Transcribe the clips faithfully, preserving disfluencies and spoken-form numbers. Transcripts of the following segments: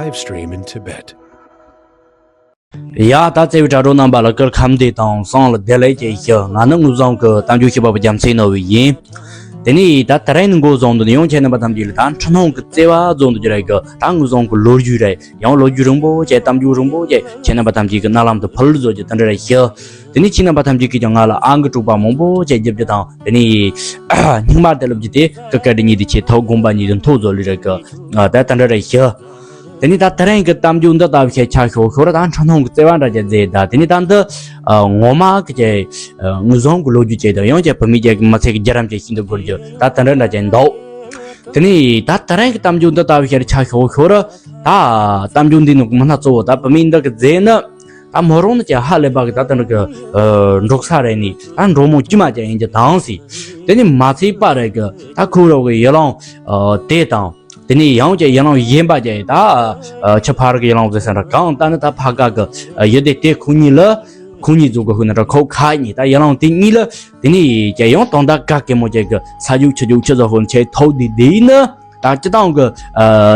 Live stream in Tibet. ཡ། ད་བརྩེ་བའི་དྲ་གྲོགས་རྣམ་པ་ལ་སྐུ་ཁམས་བདེ་དང་བསང་ལ་བདེ་ལེགས་ཀྱི་ཞུ། ང་ནི་དངོས་བཟང་གི་གཏམ་རྒྱུད་བཤད་པ་པོ་རྒྱལ་མཚན་ནོར་བུ་ཡིན། དེ་ནས་ད་དེ་རིང་ནི་འགོ་བཟང་དུ་ནི་ཡང་ཁྱེད་རྣམ་པ་ཐམས་ཅད་ལ་ད་འཕྲུལ་སྣང་གི་བརྩེ་བ་བཟང་དུ་གྱུར་རེ་གི། ད་དངོས་བཟང་གི་ལོ་རྒྱུས་རེད། ཡང་ལོ་རྒྱུས་རིང་པོ་བྱས། གཏམ་རྒྱུད་རིང་པོ་བྱས། ཁྱེད་རྣམ་པ་ཐམས་ཅད་ཀྱི་རྣ་ལམ་དུ་ཕུལ་བཟོ་རྒྱུ་དེ་འདྲ་རེད་ཤག་དེ་ནས་ཁྱེད་རྣམ་པ་ཐམས་ཅད་ཀྱིས་ཀྱང་ང་ལ་ཨང་ཀི་དྲུག་པ་མང་པོ་བྱས་རྒྱབ་རྒྱུ་དང་། དེ་ནས་སྙིང་དམར་དེ་ལབ་རྒྱུ་དེ་ཀི་ཀ་འདི་གཉིས་དེ་ཆེ་ཐོག་དགོངས་པ་གཉིས་དེ་མཐོ་བཟོ་ལི་རེད་གི། ད་དེ་འདྲ་རེད་ཤག་དེ་ནས་ད་དེ་རིང་གི་གཏམ་རྒྱུད་འདི་ལྟ་བུ་ཞིག་ཆ་ཤོག་ཤོག་ར། ད་འཕྲུལ་སྣང་གི་བརྩེ་བ་འདྲ་ཅིག་མཛད། ད་དེ་ནས་ད་འདི་ངོ་མ་གི་ཅིག་དངོས་བཟང་གི་ལོ་རྒྱུས་ཅིག་དང་། ཡང་ཅིག་བུད་མེད་ཅིག་གི་མི་ཚེ་གི་བརྒྱུད་རིམ་ཅིག་ཤིན་ཏུ་འགུལ་རྒྱུ་ད་དེ་འདྲ་འདྲ་ཅིག་འདུག་དེ་ནས་ད་དེ་རིང་གི་གཏམ་རྒྱུད་འདི་ལྟ་བུ་ཞིག་ཆ་ཤོག་ཤོག་ར། ད་གཏམ་རྒྱུད་འདི་ནི་མི་སྣ་གཙོ་བོ་ད་བུད་མེད་འདི་གིས་མཛད་ནི། ད་མོ་རང་ནི་ཅིག་ཧ་ལས་པ་གི་ད་དེ་འདྲ་གི་འབྲོག་ས་རེད་ནི། ད་འབྲོག་མོ་དཀྱུས་མ་ཅིག་ཡིན་རྒྱུ་དང་ཟེར། དེ་ནས་མ་ཚད་པ་རེད་གི། ད་ཁོ་རང་གི་ཡུལ་ལུང་དེ་དང་། དེ་ནས་ཡང་ཅིག་ཡུལ་ལུང་གཞན་པ་ཅིག་ད་ཆུ་ཕར་གི་ཡུལ་ལུང་ཟེར་ས་འདྲ། གང་ལྟར་ནི་ད་ཕ་ག་གི་ཡུལ་སྡེ་དེ་ཁོ་གཉིས་ལ། ཁོ་གཉིས་ཚོ་གི་ཧུ་ན་འདྲ། ཁོ་ཁ་གཉིས། ད་ཡུལ་ལུང་དེ་གཉིས་ལ། དེ་ནས་ཅིག་ཡང་དོན་དག་ག་གེ་མོ་ཅིག་གི་ས་རྒྱུ་ཆུ་རྒྱུ་ཆུ་ཚོ་ཧུ་ན་ཆེ་ཐོག་དེ་དེ་ནི། ད་སྤྱི་བཏང་གི་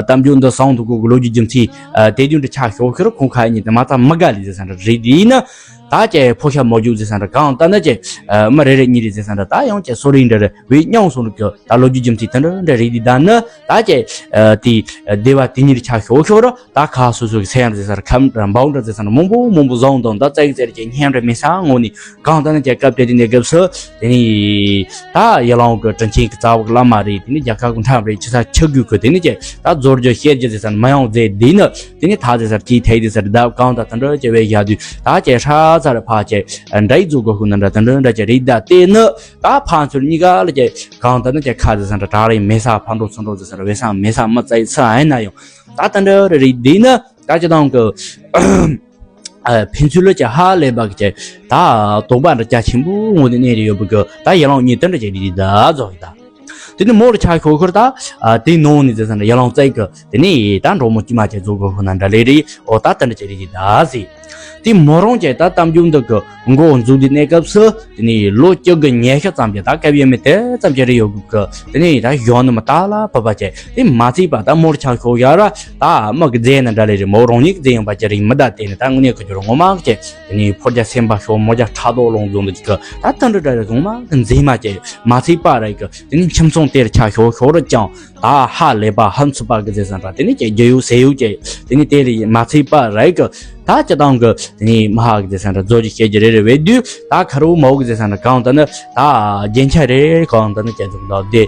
གཏམ་རྒྱུད་འདི་བཟང་དུ་གོ་གི་ལོ་རྒྱུས་རྒྱུ་མཚན་དེ་རྒྱུ་འདི་ཆ་ཤོག་ཤོག་ར། ཁོང་ཁ་གཉིས་དེ་མ་ཚད་མི་དགའ་ལི་ཟེར་ས་འདྲ་རེད། དེ་ནི་ད་ཅིག་ཕོ་ཤ་མོ་རྒྱུ་ཟེར་ས་འདྲ། གང་ལྟར་ན་ཅིག་མི་རེ་རེ་གཉིས་རེ་ཟེར་ས་འདྲ། ད་ཡང་ཅིག་སོ་རིགས་འདྲ་རེ་བའི་མཉམ་སོང་གི་ད་ལོ་རྒྱུས་རྒྱུ་མཚན་དེ་འདྲ་འདྲ་རེད། དེ་ད་ནི་ད་ཅིག་དེ་སྡེ་བ་དེ་གཉིས་ཆ་ཤོག་ཤོག་ར། ད་ཁ་སོ་སོ་གི་ཚེ་ཡང་ཟེར་ས་འདྲ། ཁམས་འདྲ་འབའ་འདྲ་ཟེར་ས་འདྲ། མང་པོ་མང་པོ་བཟང་དང་། ད་ཙག་ཙེར་གྱི་སྙན་འདྲ་མེད་ས་ངོ་ནས། གང་ལྟར་ན་ཅིག་སྐབས་དེ་དུས་ནས་སྐབས་སུ་དེ་ནས་ད་ཡུལ་ལུང་གི་དྲིན་ཆེན་གྱི་རྩ་བ་གི་བླ་མ་རེད། དེ་ནས་རྒྱལ་ཁབ་ཀྱི་འཁྲབ་རེད། ཆི་ས་ཆི་དགོས་གི། དེ་ནས་ཅིག་ད་རྫོགས་རྒྱུ་བཤད་རྒྱུ་ཟེར་ས་མི་ཡོང་ཟེར། དེ་ནི་དེ་ནས་ད་ཟེར་ས་ཅིག་ཐེ་དེ་ཟེར་ད་གང་ད་དེ་འདྲ་ཅིག་བས་བཞག་དུས། ད་ཅིག་ཧྲ་ཚ་ར་ཕ་ཅིག་འདྲ་ཡི་ཚོ་གི་ཧུ་ན་འདྲ་དེ་འདྲ་འདྲ་ཅིག་རེད། ད་དེ་ནི་ད་ཕ་ཚུར་གཉིས་ཀ་ལ་ཅིག་གང་ད་ནི་ཅིག་ཁ་ཟེར་ས་འདྲ་གྲ་རེ་མེད་ས། ཕ་འགྲོ་ཚུར་འགྲོ་ཟེར་ས་འདྲ་བས་ས་མེད་ས། མི་ཙག་ས་ཨེ་ན་ཡང་ད་དེ་འདྲ་རེད། དེ་ནི་ད་སྤྱི་བཏང་གི་ཨ། ཕན་ཚུན་ལ་ཅིག་ཧ་ལས་པ་གི་ཅིག་ད་དོགས་པ་འདྲ་རྒྱ་ཆེན་པོ་ངོས་ནས་གནས་ཏེ་ཡོད་པ་གི། ད་ཡུལ་ལུང་གཉིས་དེ་འདྲ་ཅིག་རེད། ད་རྫོགས་ཡི་ད། དེ་ནས་མོ་ར་ཆ་ཤོག་ཤོག་ར། ད་དེ་ནང་ནས་ཟེར་ས་འདྲ་ཡུལ་ལུང་རྩ་གི་དེ་ནས་ད་འབྲོག་མོ་དཀྱུས་མ་ཅིག་ཚོ་གི་ཧུ་ན་འདྲ་ལེ་རེད། ཨོ་ད་དེ་འདྲ་ཅིག་རེད། ད་ཟེར། དེ་མོ་རང་ཅིག་ད་གཏམ་རྒྱུད་འདི་གི་འགོ་འཛུགས་དུས་གནས་སྐབས་སུ་དེ་ནས་ལོ་བཅུ་གི་ཉི་ཤུ་ཙམ་ཅིག་ད་སྐབས་ཡས་མས་དེ་ཙམ་ཅིག་རེད་ཡོད་གི། དེ་ནས་ད་གཞོན་ནུ་མ་ད་ལ་བབ་པ་ཅིག་དེ་མ་ཚད་པ་ད་མོ་ར་ཆ་ཤོག་ཤོག་ར། ད་མི་གི་མཛེས་ན་འདྲ་ལེ་རེད། མོ་རང་ཉིད་ཀྱི་མཛེས་ཡོང་པ་ཅིག་རེད། མི་ད་དེ་ནི་ད་དངོས་གནས་ཁོ་ཚོ་ར་ངོ་མ་ཅིག་དེ་ནས་ཕོ་རྒྱ་སེམས་པ་ཤོར། མོ་རྒྱ་ཕྲག་དོག་ལོང་བཟོ་འདུག་ཅིག་གི། ད་དེ་འདྲ་འདྲ་རེད། ངོ་མ་གི་མཛེས་མ་ཅིག་མ་ཚད་པ་ར་གི། དེ་ནས་ཁྱིམ་ཚང་དེར་ཆ་ཤོག་ཤོག་ར་ཀྱང་ད་ཧ་ལས་པ་ཧམ་ཚུགས་པ་གི་ཟེར་ས་འདྲ། དེ་ནས་ཀྱི་རྒྱུ་ཡུག་ཟས་ཡུག་ཅིག་དེ་ནས་དེ་ལས་མ་ཚད་པ་ར་གི། ད་སྤྱི་བཏང་གི་དེ་ནས་མ་ཧ་གི་ཟེར་ས་འདྲ་རྫོགས་ཀྱི་བཤད་རྒྱུ་རེ་རེ་བས་དུས། ད་ཁ་རུ་མ་འོ་གི་ཟེར་ས་འདྲ་གང་ལྟར་ན་ད་རྒྱན་ཆ་རེ་རེ། གང་ལྟར་ན་ཀྱི་འཛུགས་འདུག་དེ་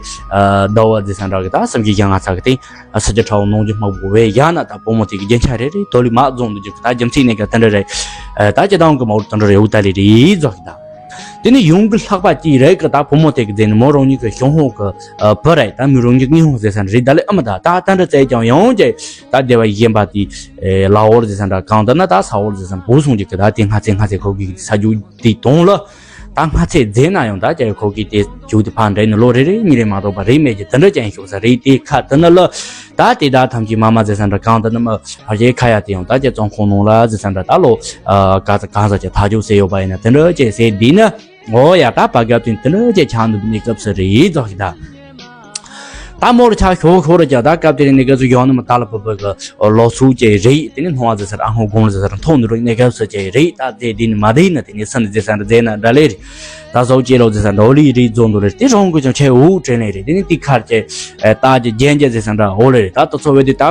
ཟླ་བ་ཟེར་ས་འདྲ་གི་ད་སུམ་ཅུ་ཞེ་ལྔ་ཚར་གི་སྟེང་ཨ་ས་ཆ་ཁྲ་བོ་ནང་གི་སྨུག་པོ་བས་ཡང་ན་ད་བུ་མོ་དེ་གི་རྒྱན་ཆ་རེ་རེ་དོ་ལི་མ་བཟུང་འདུག་ཅིག་ད་རྒྱུ་མཚན་ནས་གི་དེ་འདྲ་རེད། ད་སྤྱི་བཏང་གི་མ་འོ་དེ་འདྲ་རེ་འུ་ད་ལི་རེད་རྫོགས་ཀྱི་ད། དེ་ནས་ཡོང་གི་ལྷག་པ་ཅིག་རེད་གི། ད་བུ་མོ་དེ་གི་མཛེས་ནི་མོ་རང་ཉིད་ཀྱི་ཞང་ཧོ་གི་བུ་རེད། ད་མི་རང་ཉིད་ཀྱི་ཧོ་ཟེར་ས་རེད། ད་ལས་ཨ་མ་ད་ད་ད་འདྲ་བཙལ་ཀྱང་ཡོང་ཅེ། ད་སྡེ་བ་གཞན་པ་དེ་ལ་འོར་ཟེར་ས་འདྲ་གང་ལྟར་ན་ད་ས་འོར་ཟེར་ས་བུ་སོང་ཅིག་གི། ད་དེ་སྔ་ཚེ་སྔ་ཚེ་ཁོ་གི་ས་རྒྱུ་དེ་དོང་ལ། ད་སྔ་ཚེ་མཛད་ན་ཡང་ད་ཅེ་ཁོ་གི་དེ་རྒྱུ་དེ་ཕ་འདྲེ་ནི་ལོ་རེ་རེ་གཉིས་རེ་མ་གཏོགས་པ་རེད་མེད་ཀྱི་དེ་འདྲ་ཅན་ཤོག་ས་རེད། དེ་ཁ་དེ་ན་ལ་ད་དེ་ད་ཐམས་ཅད་མ་མ་ཟེར་ས་འདྲ་གང་ལྟར་ན་མ་ཕར་ཞེ་ཁ་ཡ་དེ་ཡང་ད་ཅེ་བཙོན་ཁང་ནང་ལ་ཟེར་ས་འདྲ་ད་ལོ་ག་ས་གང་ས་ཅེ་ཐག་གཅོད་ཟེར་ཡོད་པ་ཡིན་ན་དེ་འདྲ་ཅེ་ཟེར་འདི་ནི། འོ་ཡ། ད་བར་སྐབས་དེ་དེ་འདྲ་ཅེ་ཆགས་འདུག་གནས་སྐབས་སུ་རེད་རྫོགས་ཀྱི་ད། ད་མོ་ར་ཆ་ཤོག་ཤོག་ར་ཀྱང་ད་སྐབས་དེ་རིང་གནས་སྐབས་སུ་ཡོང་ནི་མ་ད་ལ་བབ་པ་གི་ལོ་ཚུགས་ཅེ་རེད། དེ་ནས་སྣང་བ་ཟེར་ས་ར་ཨ་ཧོ་དགོང་ལ་ཟེར་ས་ར་མཐོང་ནི་རུ་གནས་སྐབས་སུ་ཅེ་རེད། ད་དེ་དེ་ནི་མ་དེ་ནི་དེ་ནི་སུ་ནི་ཟེར་ས་འདྲ་ཟེར་ན་འདྲ་ལེ་རེད། ད་སོགས་ཅེ་ལོ་ཟེར་ས་འདྲ་འོ་ལི་རེད་རྫོགས་འདུག་རེད། དེ་རང་གི་ཀྱང་ཆེ་འུ་དྲན་ལེ་རེད། དེ་ནི་དེ་ཁར་ཅེ་ད་ཀྱི་རྒྱན་ཅེ་ཟེར་ས་འདྲ་འོ་ལེ་རེད། ད་དུ་ཚོ་བས་དེ་ད་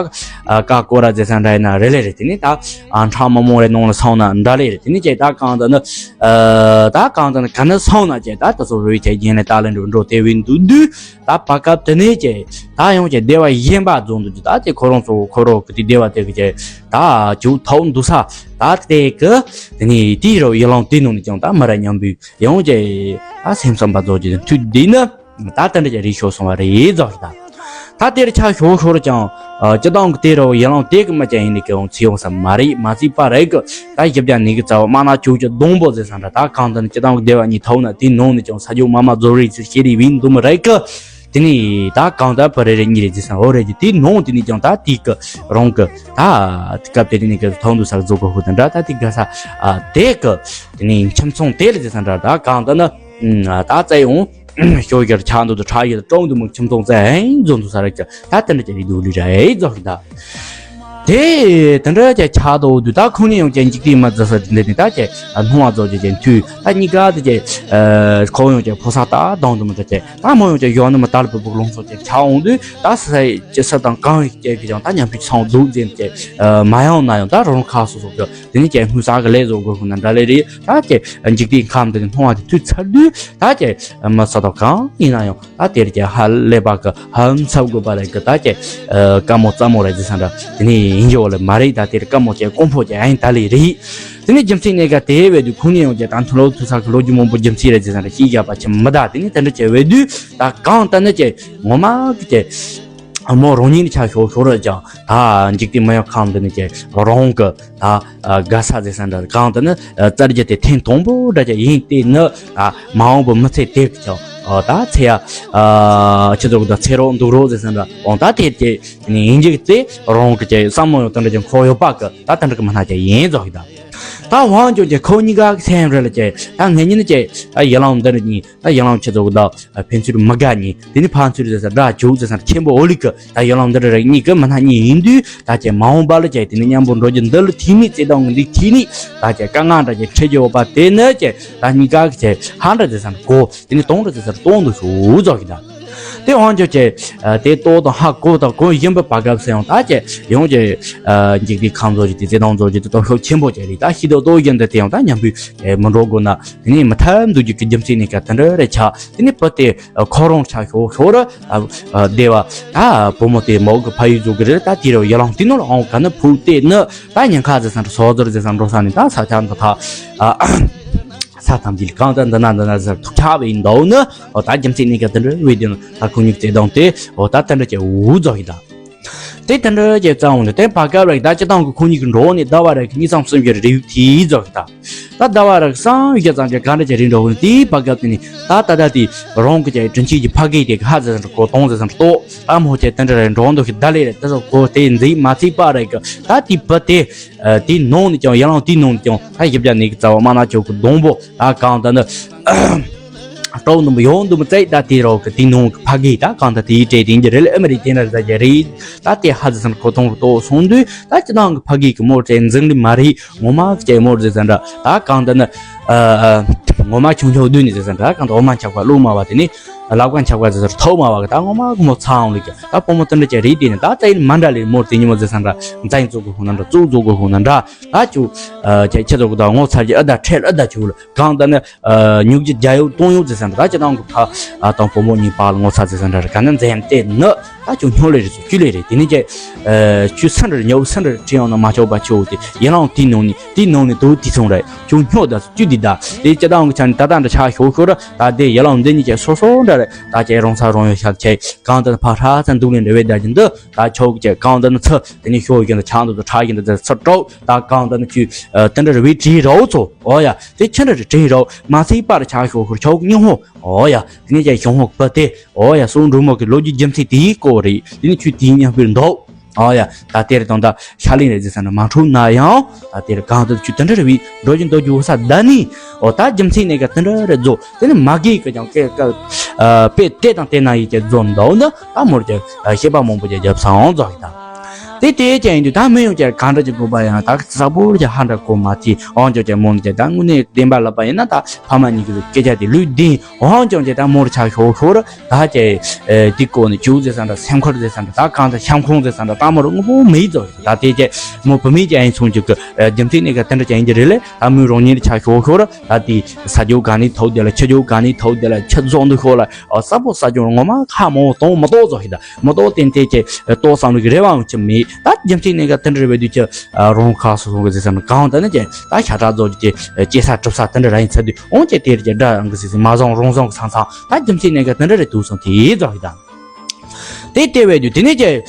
ཀ་ཀོ་ར་ཟེར་ས་འདྲ་ཡིན་ན་རེད་ལེ་རེད། དེ་ནི་ད་ཨ་ཁྲག་མ་མོ་རེ་ནང་ལ་སོང་ན་འདྲ་ལེ་རེད། དེ་ནི་ཅེ་ད་གང་ད་ནི་ད་གང་ད་ནི་ག་ནི་སོང་ན་ཅེ་ད་དུ་ཚོ་བས་ཅེ་རྒྱན་ལེ་ད་ལེ་འགྲོ་འགྲོ་དེ་བས་འདུག་དུས། ད་བར་སྐབས་དེ་ནས་ཀྱི་ད་ཡང་ཀྱི་སྡེ་བ་གཞན་པ་རྫོགས་འདུག་ཀྱི། ད་དེ་ཁོ་རང་ཚོ་ཁོ་རང་གི་དེ་སྡེ་བ་དེ་གི་ཀྱི་ད་ཇུ་ཐོག་འདུག་ས། ད་དེ་གི་དེ་ནས་དེའི་རོ་ཡི་ལོང་དེ་ནང་ནས་ཀྱང་ད་མི་ར་མཉམ་པོའི་ཡང་ཀྱི་ད་སེམས་བསམ་པ་རྫོགས་ཀྱི་མཐུད་དེ་ནི་ད་དེ་འདྲ་ཀྱི་རིགས་ཤོར་སོང་བ་རེད་རྫོགས་ཀྱི་ད། ད་དེར་ཆ་ཤོར་ཤོར་ཀྱང་སྤྱི་བཏང་གི་དེ་རོ་ཡི་ལོང་དེ་གི་མི་ཀྱང་ཡིན་ནི་ཀྱང་ཚེ་ཡོང་ས་མ་རེད། མ་ཚིག་པ་རེད་གི། ད་ཞིབ་ཀྱང་ནི་གི་རྩ་བ་མ་ན་ཅུག་ཀྱི་སྡོང་པོ་ཟེར་ས་འདྲ་ད་གང་ད་ནི་སྤྱི་བཏང་གི་སྡེ་བ་གཉིས་ཐོག་ན་དེ་ནང་ནས་ཀྱང་ས་ཇོ་མ་མ་རྫོགས་རེད་ཟེར་ཤེས་རིག་བིན་འདུག་མི་རེད་གི། དེ་ནས་ད་གང་ལྟར་བུ་རེ་རེ་གཉིས་རེ་རྫི་སང་འོ་རེ་རྫི་དེའི་ནང་དེ་ནས་ཀྱང་ད་དེའི་གི་རང་གི་ད་སྐབས་དེ་དེ་ནས་གི་ཐོག་འདུག་ས་གི་རྫོགས་གི་ཧུ་དང་འདྲ་ད་དེ་ག་ས་དེ་གི་དེ་ནས་ཁྱིམ་ཚང་དེ་ལ་རྫི་སང་འདྲ་ད་གང་ལྟར་ན་ད་བཙལ་ཡོང་ཤོ་གར་ཆགས་འདུག་ད་ཁྲག་ཡོད་ཀྲོང་འདུག་མི་ཁྱིམ་ཚང་བཙལ་ཧེང་འཛོམས་འདུག་ས་རེད་ཀྱི་ད་དེ་འདྲ་ཀྱི་རེད་འདུག་ལི་རེད་རྫོགས་གི་ད། དེ་དེ་འདྲ་ཅིག་ཆགས་འདུག་དུས། ད་ཁོང་གཉིས་ཡང་ཅིག་འཇིག་རྟེན་མི་བརྩི་ས་འདི་ནས་ད་ཅིག་སྣང་བ་རྫོགས་ཀྱི་ཅིག་མཐུད། ད་གཉིས་ཀ་དེ་ཅིག་ཁོ་ཡང་ཅིག་ཕོ་གསར་ད་སྡང་དུ་མི་འདྲ་ཅིག་ད་མོ་ཡང་ཅིག་ཡོང་ནི་མི་ད་ལ་བུ་བུ་ལོང་སོགས་ཅིག་ཆགས་འོང་དུས། ད་ས་ཡི་ཅིག་ས་དང་གང་ཡི་ཅིག་གི་ཀྱང་ད་མཉམ་པའི་ཚང་འདུག་ཟེར་ཅིག་མ་ཡོང་ན་ཡང་ད་རང་ཁ་སོ་སོ་གི་དེ་ནས་ཅིག་སྔོན་ས་གི་ལས་བཟོ་དགོས་ཁོ་ན་འདྲ་ལས་རེད། ད་ཅིག་འཇིག་རྟེན་ཁམས་འདི་ནས་སྣང་བ་དེ་མཐུད་ཚར་དུས། ད་ཅིག་མི་ས་དང་གང་ཡིན་ན་ཡང་། ད་དེར་ཀྱང་ཧ་ལས་པ་གི་ཧམ་ཚབ་དགོས་པ་རེད་གི། ད་ཀྱེ་དཀའ་མོ་རྩ་མོ་རེད་ཟེར་ས་འདྲ། དེ་ནས་ཡིན་གྱི་འོ་ལེ་མ་རེད། ད་དེར་དཀའ་མོ་ཀྱེ་དཀོན་པོ་ཀྱེ་ཨ་ཡིན་ད་ལེ་རེད། དེ་ནས་རྒྱུ་མཚན་ནས་ག་དེ་བས་དུས་ཁོང་ནས་ཡོང་ཀྱེ་ད་མཐུན་ལོ་ཐུ་ས་གི་ལོ་རྒྱུས་མང་པོ་རྒྱུ་མཚན་རེད་ཟེར་ས་འདྲ་ཤེས་བཞག་པ་ཆེ་མི་ད། དེ་ནས་དེ་འདྲ་ཀྱེ་བས་དུས་ད་གང་ལྟར་ན་ཀྱེ་ངོ་མ་གི་ཀྱེ་མོ་རང་ཉིད་ནས་ཆ་ཤོར་ཤོར་ར་ཀྱང་ད་འཇིག་རྟེན་མི་ཡག་ཁམས་འདི་ནས་ཀྱེ་རང་གི་ད་དགའ་ས་ཟེར་ས་འདྲ། གང་ལྟར་ན་ཨ་བཙལ་རྒྱུ་དེ་ཐེངས་དང་པོ་འདྲ་ཅིག་ཡིན། དེ་ནི་ཨ་མ་འོངས་པའི་མི་ཚེ་དེབ་ཀྱང་ཨ་ད་ཚེ་ཡ་ཨ་ཁྱེད་ཚོ་གི་ད་ཚེ་རོགས་འདུག་རོགས་ཟེར་ས་འདྲ། འོང་ད་དེ་ཀྱེ་ཡིན་གཅིག་དེ་རང་གི་ཀྱེ་བསམ་བློ་ཡང་དེ་འདྲ་ཅིག་འཁོར་ཡོད་པ་གི། ད་དེ་འདྲ་གི་མི་སྣ་ཅིག་ཡིན་ཟོག་གི་ད། ད་དབང་ཆོག་ཀྱེ་ཁོ་གཉིས་ཀ་གི་སེམས་རེ་ལ་ཀྱེ་ད་ངེད་གཉིས་ནི་ཀྱེ་ད་ཡི་ལང་འདི་འདྲ་གཉིས། ད་ཡི་ལང་ཁྱེད་ཚོ་གི་ད་ཕན་ཚུན་མི་དགའ་གཉིས། དེ་ནི་ཕན་ཚུན་ཟེར་ས་དགྲ་བྱུག་ཟེར་ས་ཆེན་པོ་འོ་ལི་གི། ད་ཡི་ལང་འདི་འདྲ་རེ་གཉིས་ཀྱི་མི་སྣ་གཉིས་ཡིན་དུས། ད་ཀྱེ་མ་འོངས་པ་ལ་ཀྱེ་དེ་ནི་མཉམ་པོ་འགྲོ་རྒྱུ་འདི་ལ་ཐིག་ནི་བརྩེ་དུང་གི་འདི་ཐིག་ནི། ད་ཀྱེ་དཀའ་ངལ་འདྲ་ཀྱེ་འཕྲད་རྒྱུ་ཡོད་པ་དེ་ནི་ཀྱེ་ད་གཉིས་ཀ་གི་ཀྱེ་ཧ་འདྲ་ཟེར་ས་གོ། དེ་ནི་དོང་འདྲ་ཟེར་ས་དོང་དུ་ཞུ་ཟོག་གི་ད། དེ་དབང་ཆོག་ཀྱེ་དེ་ལྟོ་དང་ཧ་གོ་དང་གོ་བཞིན་པའི་བར་སྐབས་སུ་ཡང་ད་ཀྱེ་ཡོང་ཀྱེ་འཇིག་རྟེན་ཁམས་བཟོ་རྒྱུ་དེ་བརྩེ་དུང་བཟོ་རྒྱུ་དེ་སྟོབས་ཤུགས་ཆེན་པོ་ཀྱེ་རེད། ད་ཤི་དོ་ལྟོ་བཞིན་དུ་དེ་ཡང་ད་མཉམ་པོས་མི་འགྲོ་དགོས་ན། དེ་ནི་མི་ཐབས་འདུག་རྒྱུ་གི་རྒྱུ་མཚན་ནི་ཀ་དེ་འདྲ་རེ་ཆགས། དེ་ནི་བུ་དེ་ཁོ་རང་ཆ་ཤོར་ཤོར་ར་བདེ་བ། ད་བུ་མོ་དེ་མོ་གི་ཕ་ཡུལ་ཟུག་གི་རེད། ད་དེ་རུ་ཡ་ལང་དེ་ནོར་འོང་ག་ནི་ཕུག་དེ་ནི་ད་ཉེན་ཁ་ཟེར་ས་འདྲ་སོ་ཟོར་ཟེར་ས་འགྲོ་ས་ནི་ད་ས་ཆ་འདི་ཐ་ས་ཐམས་ཅད་གང་ད་འདི་ན་འདི་ན་ཟེར་ཐུག་ཆགས་པ་ཡིན་འདུག་ནི། འོ་ད་རྒྱུ་མཚན་ནི་ཀ་དེ་འདྲ་བས་དེ་ནི་ད་ཁོ་གཉིས་བརྩེ་དུང་དེ་འོ་ད་དེ་འདྲ་ཀྱེ་འུ་ཟོག་ཡིན་ད། དེ་དེ་འདྲ་ཀྱེ་རྩ་འོང་དུས་དེ་བར་སྐབས་རེ་ད་སྤྱི་བཏང་གི་ཁོ་གཉིས་ཀྱི་འགྲོ་ནས་ཟླ་བ་རེ་གི་གཉིས་སམ་གསུམ་གྱི་རེ་ཡུག་དེའི་ཟོག་ད། ད་ཟླ་བ་རེ་གི་སང་ཡུག་ཙམ་གྱི་ག་འདྲ་ཀྱེ་རེ་འགྲོ་གི་དེའི་བར་སྐབས་དེ་ནི་ད་ད་ད་དེ་རང་གི་ཀྱེ་དྲིན་ཆེན་གྱི་ཕ་གི་དེ་གི་ཧ་ཟེར་ཟེར་གོ་དོང་ཟེར་ཟེར་ཏོ། ད་མོ་ཀྱེ་དེ་འདྲ་རེ་འགྲོ་འདུག་གི་ད་ལེ་རེ་ད་ཟོ་གོ་དེ་འཛིན་མ་ཚིག་པ་རེ་གི་ད་དེ་བུ་དེ་དེའི་ནང་ནས་ཀྱང་ཡ་ལང་དེའི་ནང་ནས་ཀྱང་ད་ཡིབ་རྒྱ་ནི་གི་རྩ་བ་མ་ན་ཆོག་གི་སྡོང་པོ་ད་གང་ད་ནི། སྤྲོ་འདུམ་ཡོང་འདུམ་བཙལ་ད་དེ་རོགས་ཀྱི་དེ་ནང་གི་ཕ་གི་ད་གང་ད་དེའི་གྲས་དེ་འགྱུར་རེ་ལ་ཨ་མ་རི་དེ་འདྲ་ཟ་རྒྱ་རེད། ད་དེ་ཧ་ཟི་སང་ཁོ་ཐོང་རུ་ཏོ་སོང་དུས་ད་ཅི་ནང་གི་ཕ་གི་གི་མོ་ཀྲེ་འཛིང་རི་མ་རེད། ངོ་མ་ཀྱེ་མོ་རི་ཟེར་ས་འདྲ་ད་གང་ད་ནི་ཨ་ངོ་མ་ཆུང་ཆུང་བདུན་ནི་ཟེར་ས་འདྲ་གང་ད་འོ་མ་ཆག་པ་ལུག་མ་བ་དེ་ནི་ལག་པ་ཆག་པ་ཟེར་ས་ཐོག་མ་བ་གི་ད་ངོ་མ་གི་མོ་ཚ་འོང་ལི་ཀྱ་ད་པོ་མོ་དེ་འདྲ་ཀྱེ་རེད། དེ་ནི་ད་ད་ཡིན་མ་འདྲ་ལི་མོ་དེ་ཉི་མོ་ཟེར་ས་འདྲ་འཛིང་བཙུགས་གི་ཧུ་ན་འདྲ་བཙུགས་བཙུགས་གི་ཧུ་ན་འདྲ་ད་ཅུ་ཀྱེ་ཁྱེད་ཚོ་གི་ད་ངོ་ཚ་རྒྱ་ཨ་ད་ཁྲེལ་ཨ་ད་ཆུ་ལ་གང་ད་ནི། ཨ་ཉུག་རྒྱུ་རྒྱ་ཡོད་གཏོང་ཡོད་ཟེར་ས་འདྲ་ད་ཅི་ནང་གི་ཕ་ཨ་དང་བུ་མོ་གཉིས་བར་ལ་ངོ་ཚ་ཟེར་ས་འདྲ་རེད། ག་ནི་མཛད་དེ་ནི་ད་ཁྱོད་སྨྱོ་ལེ་རེད་ཟེར་ཁྱོད་ལེ་རེད། དེ་ནི་ཀྱེ་ཨ་ཁྱོད་སུ་འདྲ་རེད་ཉོ་སུ་འདྲ་རེད་ཁྲིད་ཡོང་ན་མ་ཆོག་པ་ཁྱོད་དེ་ཡི་ལང་དེའི་ནང་ནས་དེའི་ནང་ནས་དུ་དེ་སོང་རེད། ཁྱོད་སྨྱོ་ད་ཁྱོད་འདི་ད་དེ་ཅི་ད་འོང་གི་ཆ་ནས་ད་ད་འདྲ་ཆགས་ཤོར་ཤོར་ར་ད་དེ་ཡི་ལང་འདི་གཉིས་ཀྱེ་སོ་སོ་འདྲ་རེད། ད་ཀྱེ་རོང་ཚ་རོང་ཡོད་ཤག་ཀྱེ་གང་ལྟར་ཕ་ཧྲ་ཚ་འདུག་ལེ་འདྲ་བས་ད་ཀྱི་འདི་ད་ཁྱོད་ཀྱེ་གང་ལྟར་ནི་ཚུ་དེ་ནི་ཤོར་གྱི་འདི་ཆགས་འདུག་ད་ཁྲག་གི་འདི་ཚུ་དྲོག་ད་གང་ལྟར་ནི་ཁྱོད་ཨ་དེ་འདྲ་རེད་བས་དྲིས་རོགས་ཚོ། འོ་ཡ། དེ་ཁྱེད་འདྲ་རེ་དྲིན་རོགས་མ་ཚིག་པར་ཆགས་ཤོག་ཁུར་ཆོག་སྙིང་ཧོ། འོ་ཡ། དེ་ནས་ཀྱང་ཞང་ཧོ་པ་དེ། འོ་ཡ། སོང་འབྲུག་མོ་གི་ལོ་རྒྱུས་རྒྱུ་མཚན་དེའི་སྐོར་རེད། དེ་ནས་ཁྱོད་དེའི་མཉམ་སྤེལ་འདུག་འོ་ཡ། ད་དེར་དང་ད་ཤ་ལེན་རེ་ཟེར་ས་ན་མ་འཁྲུག་ན་ཡང་། ད་དེར་གང་དུ་ཁྱོད་དེ་འདྲ་རེ་བའི་འགྲོ་རྒྱུ་འདུག་རྒྱུ་ས་ད་ནི། འོ་ད་རྒྱུ་མཚན་ནས་ཀ་དེ་འདྲ་རེ་རྫོགས། དེ་ནི་མ་གིས་ཀ་ཀྱང་ཀེ་ཀ་ཨ་དཔེ་དེ་དང་དེ་ན་ཡིས་ཀྱང་རྫོགས་འདུག་ན་ད་མོར་ཀྱང་ཤེས་པ་མང་པོ་ཀྱང་རྒྱབ་སང་རྫོགས་ཡིན་ད། དེ་དེ་ཅན་ཡིན་དུས་ད་མི་ཡོང་ཀྱང་གང་འདྲ་ཅིག་དགོས་པ་ཡང་ད་གཟའ་པོར་ཀྱང་ཧ་འདྲ་གོ་མ་ཐི་འོང་ཅོག་ཀྱང་མོ་ནི་ཀྱང་ད་དངོས་གནས་བདེན་པ་ལབ་པ་ཡིན་ན་ད་ཕ་མ་གཉིས་ཀྱི་སྐད་ཆ་དེ་ལུས་ལྡན་འོང་ཅོག་ཀྱང་ད་མོར་ཆ་ཤོར་ཤོར་ད་ཀྱང་དེ་གོ་ནི་ཅུ་ཟེར་ས་འདྲ་སེམས་ཁུར་ཟེར་ས་འདྲ་ད་གང་ད་ཤམ་ཁོང་ཟེར་ས་འདྲ་ད་མོར་དངོས་པོ་མི་ཡིན་ཙོག་ད་དེ་ཀྱང་མོ་བུད་མེད་ཀྱང་ཡིན་སོང་ཅིག་གི་རྒྱུ་མཚན་ནི་ཀ་དེ་འདྲ་ཅན་ཡིན་གྱི་རེད་ལེ། ད་མོས་རང་ཉིད་ཆ་ཤོར་ཤོར་ད་དེ་ས་ཇོ་ག་ནི་ཐོག་དེ་ལ་ཆུ་ཇོ་ག་ནི་ཐོག་དེ་ལ་ཆུ་རྫོགས་འདུག་ཤོར་ལ་ཨ་ས་པོ་ས་ཇོ་ངོ་མ་ཁ་མོ་གཏོང་མི་གཏོང་ཙོག་ཤིག་ད། མི་ལྟོ་ཏན་ཏན་གྱི་ལྟོ་བསམ་བློ་གི་རེ་བའང་ཅི་མེད། ད་རྒྱུ་མཚན་ནས་ཀ་དེ་འདྲ་རེ་བའི་དུས་ཀྱི་རོང་ཁ་སོ་སོ་གི་ཟེར་ས་ནི་གང་ད་ནི་ཀྱི་ད་ཤ་ཁྲག་རྫོགས་ཀྱི་སྐྱེ་ས་གྲུབ་ས་དེ་འདྲ་ར་ཡིན་ཚར་དུས་འོང་ཀྱི་དེར་ཀྱི་དགྲ་རང་གི་ཟེར་ས་མ་བཟང་རོང་བཟང་གི་ཚང་ཚང་ད་རྒྱུ་མཚན་ནས་ཀ་དེ་འདྲ་རེ་དུས་སོང་དེ་རྫོགས་ཡིན་ད། དེ་ལྟེ་བའི་དུས་དེ་ནས་ཀྱི་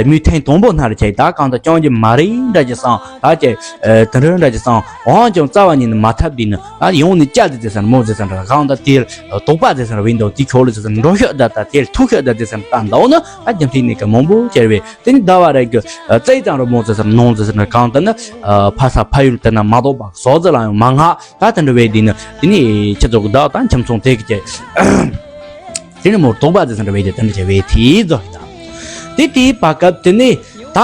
མུས་ཐེངས་དང་པོ་སྣར་ཀྱི་ད་གང་ད་སྐྱོང་རྒྱུ་མ་རེད་འདྲ་ཀྱི་སང་ད་ཀྱི་དེ་འདྲ་འདྲ་ཀྱི་སང་འོང་ཀྱང་རྩ་བ་ཉིད་ནས་མ་ཐབས་དུས་ནི་ད་ཡོང་ནས་བཅའ་དེ་ཟེར་ས་ནི་མོ་ཟེར་ས་འདྲ་གང་ད་དེར་དོགས་པ་ཟེར་ས་ར་བིན་དང་དེ་ཁྱོད་ལ་ཟེར་ས་འགྲོ་ཤོད་ད་ད་དེར་ཐུག་ཤོད་ད་དེ་ཟེར་ན་ད་འདའོ་ན་ད་རྒྱུ་མཚན་ནི་ཀ་མང་པོ་ཅེར་བས་དེ་ནི་ཟླ་བ་རེ་གི་རྩེ་ཙམ་རུ་མོ་ཟེར་ས་ནོང་ཟེར་ས་ན་གང་ད་ནི་ཕ་ས་ཕ་ཡུལ་དེ་ན་མ་གཏོགས་པ་ཟོག་ཟེར་ལ་ཡང་མ་ང་ད་དེ་འདྲ་བས་དེ་ནི་དེ་ནི་ཁྱེད་ཚོ་གི་ཟླ་བ་ད་ཁྱིམ་ཚང་དེ་གི་ཅེ་དེ་ནི་མོར་དོགས་པ་ཟེར་ས་འདྲ་བས་དེ་དེ་འདྲ་བྱས་བས་དེ་ཟོ་ཡིན་ད། དེ་དེའི་བར་སྐབས་དེ་ནི་ ད་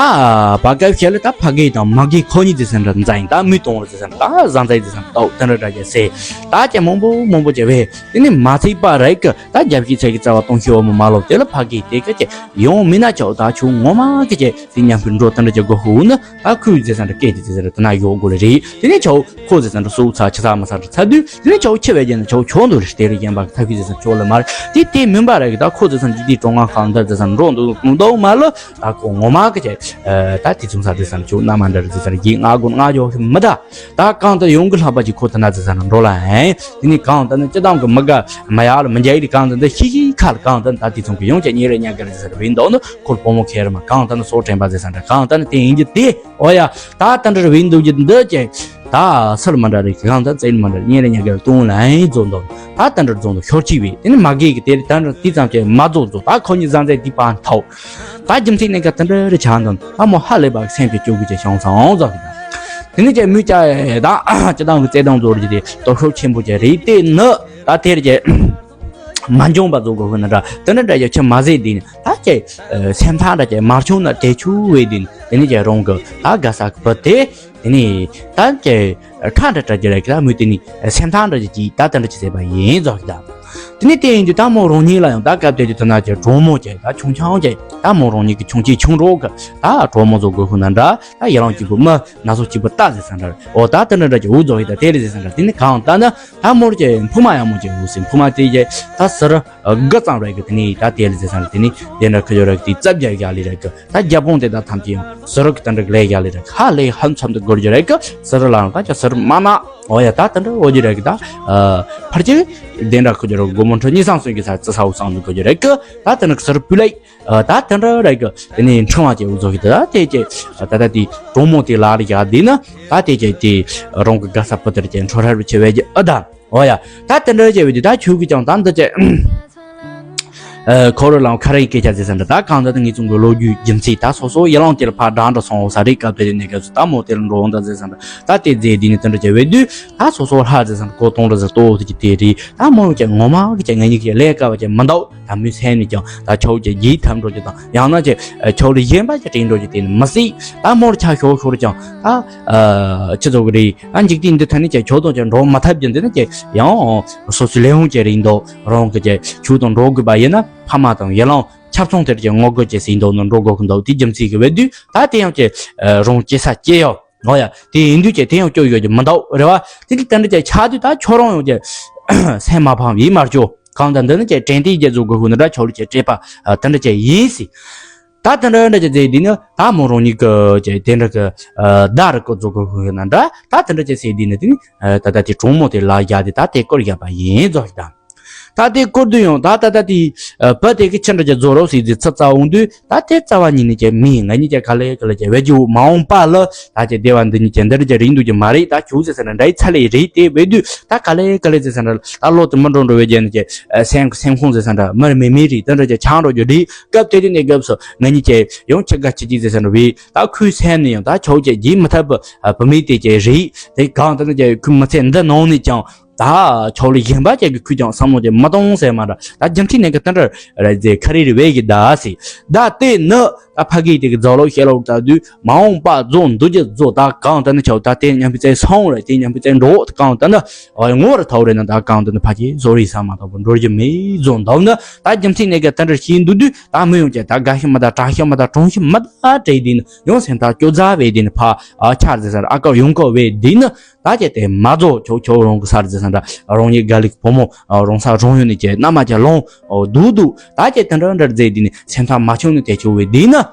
བར་སྐབས་ཤིག་ལ་ད་ཕ་གི་དང་མ་གི་ཁོ་གཉིས་ཟེར་ས་འདྲ་འཛིང་ད་མི་གཏོང་རུ་ཟེར་ས་འདྲ་ད་བཟའ་ཚང་ཟེར་ས་འདྲ་ད་དེ་འདྲ་འདྲ་བྱས་ཟེར། ད་ཅེ་མང་པོ་མང་པོ་བྱས་པས་དེ་ནི་མ་ཚིག་པ་རེད་གི། ད་རྒྱབ་ཀྱི་ཚད་ཀྱི་རྩ་བ་གཏོང་ཤེས་བ་མོ་མ་ལོག་དེ་ལ་ཕ་གི་དེ་ག་ཅེ་ཡོང་མི་ན་ཆོག་ད་ཆུ་ངོ་མ་གི་ཅེ་དེ་མཉམ་པོ་འགྲོ་དེ་འདྲ་བྱེད་དགོས་ཤུགས་ནི། ད་ཁོས་ཟེར་ས་འདྲ་སྐད་དེ་ཟེར་ས་འདྲ་དེ་ན་ཡོད་དགོས་རེད། དེ་ནས་ཆའོ་ཁོ་ཟེར་ས་འདྲ་སུ་ཚ་ཆི་ཚ་མ་ཚ་འདྲ་ཚ་དུས་དེ་ནས་ཆའོ་ཆི་བས་རྒྱན་ཆའོ་ཆོག་འདུག་རེད། དེ་རེད་རྒྱན་པ་ཚ་ཁོས་ཟེར་ས་ཆོག་ལ་མར་དེ་དེ་མིན་པ་རེད་གི། ད་ཁོ་ཟེར་ས་འདྲ་དེ་གྲོང་ང་གང་ལྟར་ཟེར་ས་འགྲོ་འདུག་འདུག་མ་ལོ། ད་ཁོ་ངོ་མ་གི་ཆེ་ད་དེ་ཚོང་ས་ཟེར་ས་འདྲ་ཆོག་ན་མ་འདྲ་རེད་ཟེར་ས་འདྲ་གི་ང་དགོན་ང་ཡོག་མི་ད། ད་གང་ལྟར་ཡོང་གི་ལྷག་པ་ཅིག་ཁོ་ད་ན་ཟེར་ས་འདྲ་འགྲོ་ལ་ཧེ། དེ་ནས་གང་ལྟར་ན་སྤྱི་བཏང་གི་མི་དགའ་མ་ཡག་ལ་མི་འཇའ་ཡི་གང་ལྟར་ན་ཤི་ཤི་ཁ་ལ་གང་ལྟར་ན་ད་དེ་ཚོང་གི་ཡོང་ཆེ་ཉེ་རེ་ཉག་གི་རེད་ཟེར་ས་འདྲ་བས་འདུག་ནི་ཁོར་བུ་མོ་ཁེ་ར་མ་གང་ལྟར་ན་སོ་དྲན་པ་ཟེར་ས་འདྲ་གང་ལྟར་ན་དེ་ཡིན་གྱི་དེ། ཨོ་ཡ། ད་ལྟ་འདྲ་བའི་འདུག་རྒྱུ་འདི་ཅེ། ད་སུ་ལ་མ་འདྲ་རེད་གང་ད་བཙན་མ་འདྲ་གཉེན་རེ་ཉག་གི་ལ་ཏུང་ལ་ཨེ་རྫོགས་འདུག་ད་ལྟ་འདྲ་རྫོགས་འདུག་ཤོར་ཅིག་བས་དེ་ནི་མ་གེ་གི་དེ་ལྟ་འདྲ་དེ་ཙམ་ཅེ་མ་རྫོགས་རྫོགས་ད་ཁོ་གཉིས་བཟང་ཚད་འདི་པ་ཐའོ། ད་རྒྱུ་མཚན་ནས་ག་ད་འདྲ་རེ་ཆགས་འདུག་ད་མོ་ཧ་ལས་པ་སེམས་ཀྱི་སྐྱོ་གི་ཅེ་བྱང་སང་རྫོགས་གི་ད། དེ་ནི་ཅེ་མུ་ཅ་ད་ཅེ་དང་གི་བཙན་དང་རྫོགས་རྒྱུ་དེ་སྟོབས་ཤུགས་ཆེན་པོ་ཅེ་རེད་དེ་ནི་ད་དེར་ཅེ། མ་འཇོང་པ་བཟོ་དགོས་ཧུ་ན་འདྲ་དེ་འདྲ་འདྲ་ཡ་ཆེ་མ་ཟེར་དེ་ནི་ད་ཀྱེ་སེམས་ཐག་འདྲ་ཀྱེ་མར་ཆུང་ན་དེ་ཆུ་བས་དེ་ནི་དེ་ནི་ཀྱེ་རང་གི་ད་དགའ་ས་གི་བུ་དེ་དེ་ནི་ད་ཀྱེ་ཁ་འདྲ་འདྲ་ཀྱེ་རེ་ཀྱེ་ད་མོས་དེ་ནི་སེམས་ཐག་འདྲ་ཀྱེ་ཀྱི་ད་དེ་འདྲ་ཀྱེ་ཟེར་བ་ཡིན་ཟོ་གི་ད། དེ་ནི་དེ་ཡིན་དུས་ད་མོ་རང་ཉིད་ལ་ཡང་ད་སྐབས་དེ་དུས་དེ་ན་ཀྱེ་གྲོགས་མོ་ཀྱེ་ད་ཆུང་ཆུང་ཀྱེ་ད་མོ་རང་ཉིད་ཀྱི་ཆུང་ཆེ་ཆུང་རོགས་ཀྱི་ད་གྲོགས་མོ་བཟོ་དགོས་ཧུ་ན་འདྲ་ད་ཡ་རང་གཅིག་པུ་མི་ན་ཚོ་གཅིག་པུ་ལྟ་ཟེར་ས་འདྲ་འོ་ད་དེ་འདྲ་འདྲ་ཀྱེ་འུ་ཟོ་ཡི་ད་དེ་རེ་ཟེར་ས་འདྲ་དེ་ནི་གང་ལྟ་ན། ད་མོར་གྱི་ཕུ་མ་ཡང་མོ་གྱི་འུ་སི་ཕུ་མ་དེ་གྱི་ད་སར་དགུ་ཙམ་རེད་གི། དེ་ནི་ད་དེ་ལ་ཟེར་ས་རེད། དེ་ནི་དེ་འདྲ་ཁུ་ཡོ་རེད་གི། དེ་རྩབ་རྒྱག་ཡག་ལི་རེད་གི། ད་རྒྱ་བོང་དེ་ད་ཐམས་ཅད་ཡང་སུ་རུ་གི་ད་འདྲ་གི་ལས་ཡག་ལི་རེད། ཧ་ལས་ཧ་མཚམས་དུ་སྒོར་རྒྱུ་རེད་གི། སུ་རུ་ལའང་ད་ཀྱ་སུ་རུ་མ་མ་འོ་ཡ་ད་ད་འདྲ་འོ་རྒྱུ་རེད་གི། ད་ཕར་ཅི་དེ་འདྲ་ཁུ་ཡོ་རེད་གི། སྒོར་མོ་ཁྲི་གཉིས་སང་སོན་གི་ས་ཙི་ས་འུ་སང་དུ་སྒོར་རྒྱུ་རེད་གི། ད་ད་འདྲ་སུ་རུ་པུ་ལེ། ད་དེ་འདྲ་རེད་གི། དེ་ནས་ཕྲེང་བ་ཅན་འུ་ཚོ་གི་ད་དེ་ཅེ་ད་ད་དེ་གྲོགས་མོ་དེ་ལ་རེ་ཡག་དེ་ན་ད་དེ་ཅེ་དེ་རང་གི་དགའ་ས་བུ་དེར་ཅེ་འཕྲོ་ར་རུ་ཆེ་བས་ཀྱི་ཨ་ད་འོ་ཡ། ད་དེ་འདྲ་ཅེ་བས་དེ་ད་ཁྱོད་ཀྱི་ཀྱང་ད་འདི་ཅེ་ཁོ་རོ་ལང་ཁ་རའི་སྐད་ཆ་ཟེར་ས་འདྲ། ད་གང་ད་ད་ངེད་ཚོ་གི་ལོ་རྒྱུས་རྒྱུ་མཚན་ད་སོ་སོ་ཡ་ལང་དེ་ལ་ཕར་འདྲ་འདྲ་སོང་ས་རེད། སྐབས་དེ་ནས་སྐབས་སུ་ད་མོ་དེ་ལ་འགྲོ་འོང་ད་ཟེར་ས་འདྲ། ད་དེ་རྫས་དེ་ནས་དེ་འདྲ་ཅེ་བས་དུས་ད་སོ་སོ་ལྷ་ཟེར་ས་འདྲ་གོ་གཏོང་འདྲ་ཟེར་ཏོ་དེ་ཀྱི་དེ་རེད། ད་མོ་ཀྱང་ངོ་མ་གི་ཀྱང་ང་གཉིས་ཀྱི་ལས་ཀ་བ་ཀྱང་མི་འདུག་ད་མི་སེམས་ནས་ཀྱང་ད་ཆོག་ཀྱི་རྒྱུད་ཐམ་འགྲོ་ཀྱི་དང་ཡང་ན་ཀྱི་ཆོག་ལ་གཞན་པ་ཀྱི་དྲིན་འགྲོ་ཀྱི་དེ་ནི་མི་སྲིད། ད་མོར་ཆ་ཤོར་ཤོར་ཀྱང་ད་ཆི་ཚོགས་ཀྱི་རེད། ད་འཇིག་རྟེན་འདི་ཐ་ནི་ཀྱི་ཆོག་དང་ཀྱི་འགྲོ་མ་ཐབས་ཀྱི་འདི་ནི་ཀྱི་ཡང་སོ་སོའི་ལས་ཧོང་ཀྱི་རིང་དུ་རང་གི་ཀྱི་ཆུ་དང་འགྲོ་དགོས་པ་ཡིན་ན་ཕ་མ་དང་ཡི་ལང་ཆབ་ཚང་དེར་ཀྱི་ངོ་རྒོལ་ཀྱི་ཟིན་དུ་ནི་འགྲོ་དགོས་ཀྱི་འདུག་དེ་རྒྱུ་མཚན་གྱི་བས་དུས་ད་དེ་ཡང་ཀྱི་རང་སྐྱེ་ས་སྐྱེ་ཡོད། འོ་ཡ། དེ་ཡིན་དུས་ཀྱི་དེ་ཡང་སྐྱོ་ཡོད་ཀྱི་མི་འདུག་རེད་བ། དེ་འདྲ་དེ་འདྲ་ཀྱི་ཆགས་དུས་ད་ཁྱོད་རང་ཡང་ཀྱི་སེམས་མ་ཕམ་ཡིད་མ་སྐྱོ། གང་ལྟར་འདི་ནི་ཀྱི་དྲན་རྟེན་རྒྱལ་བཟོ་དགོས་ཧུ་ནི་འདྲ་ཆོག་ལ་ཀྱི་སྤྲད་པ་དེ་འདྲ་ཀྱི་ཡིན་སྲིད། ད་དེ་འདྲ་འདྲ་ཀྱི་རྫས་འདི་ནི་ད་མོ་རང་ཉིད་ཀྱི་ཀྱི་དེ་འདྲ་ཀྱི་བདག་རི་སྐོར་བཟོ་དགོས་ཧུ་ན་འདྲ། ད་དེ་འདྲ་ཀྱི་ཟེར་འདི་ནི་དེ་ནི་ད་ལྟ་དེ་གྲོགས་མོ་དེ་ལ་རྒྱག་དེ་ད་དེ་སྐོར་རྒྱག་པ་ཡིན་བཟོ་ཞིག་དང་། ད་དེ་བསྐུར་དུས་ཡང་ད་ད་ད་དེ་བུ་དེ་གི་ཕྱི་འདྲ་ཀྱི་རྫོ་རོ་སྲིད་དེ་ཚ་ཚ་འོང་དུས་ད་དེ་རྩ་བ་ཉིད་ནས་ཀྱི་མི་ང་གཉིས་ཀྱི་ག་ལེ་ག་ལེ་ཀྱི་བེད་ཀྱི་མ་འོངས་པ་ལ་ད་ཀྱི་སྡེ་བ་འདི་གཉིས་ཀྱི་འདི་འདྲ་ཀྱི་རིང་དུ་ཀྱི་མ་རེད། ད་ཁྱོད་ཟེར་ཟེར་ན་འདྲ་ཡི་ཚ་ལེ་རེད། དེ་བེད་དུས་ད་ག་ལེ་ག་ལེ་ཟེར་ཟེར་ན་ད་ལོ་དུ་མི་འགྲོ་འགྲོ་བའི་རྒྱན་ཀྱི་སེམས་སེམས་ཁོང་ཟེར་ཟེར་ན་འདྲ་མི་རེ་མི་མི་རེད། དེ་འདྲ་ཀྱི་ཆང་འགྲོ་རྒྱུ་རེད། སྐབས་དེ་དུས་ནས་སྐབས་སུ་ང་གཉིས་ཀྱི་ཡང་ཁྱི་དགའ་ཁྱི་སྐྱིད་ཟེར་ཟེར་ན་བས་ད་ཁོའི་སེམས་ནས་ཡང་ད་ཁྱོད་ཀྱི་རྒྱུས་མི་ཐབས་བུ་མི་དེ་ཀྱི་རེད། དེ་གང་ལྟར་ན་ཀྱི་ཁོའི་མི་ཚེ་འདི་ནང་ནས་ཀྱང་། ད་ཆོག་ལེ་གཞན་པ་ཅིག་གི་ཁུལ་ཀྱང་བསམ་བློ་ཅིག་མ་གཏོང་ཟེར་མ་ར། ད་རྒྱུ་མཚན་ནི་གི་དེ་འདྲ་རེད་ཟེར་ཁ་རི་རི་བས་ཀྱི་ད་སི། ད་དེ་ནི་ད་ཕ་གི་དེ་གི་རྫོགས་ལོ་ཤེས་ལོ་ད་དུས་མ་འོངས་པ་རྫོགས་འདུག་ཀྱི་རྫོགས་ད་གང་ད་ནི་ཆོག་ད་དེ་མཉམ་པའི་ཚེ་སོང་རེད། དེ་མཉམ་པའི་ཚེ་འགྲོ་ད་གང་ད་ནི་ངོ་བར་ཐོག་རེད་ན་ད་གང་ད་ནི་ཕ་གི་བཟོ་རེད་ས་མ་ཐོག་པ་འགྲོ་རྒྱུ་མེད་རྫོགས་འདུག་ན། ད་རྒྱུ་མཚན་ནི་གི་དེ་འདྲ་ཤེས་འདུག་དུས་ད་མི་ཡོང་ཀྱི་ད་དགའ་ཤི་མ་ད་དྲག་ཤི་མ་ད་གྲོང་ཤི་མ་ད་བྲེལ་དེ་ནི་ཡང་སེམས་ཐག་སྐྱོ་ཛ་བས་དེ་ནི་ཕ་ཨ་ཆར་ཟེར་ས་ར་ཨ་ཀ་ཡོང་ཀ་བས་དེ་ནི། ད་ཀྱེ་དེ་མ་རྫོགས་ཁྱོད་ཁྱོད་རང་གི་སར་ཟེར་ས་འདྲ་རང་ཉིད་དགའ་ལིག་བུ་མོ་རང་ས་རང་ཡུལ་ནས་ཀྱེ་མནའ་མ་ཀྱེ་ལོང་འདུག་འདུག་ད་ཀྱེ་དེ་འདྲ་འདྲ་རྫས་འདི་ནི་སེམས་ཐག་མ་ཆོད་ནས་དེ་ཆོད་བས་འདི་ནི།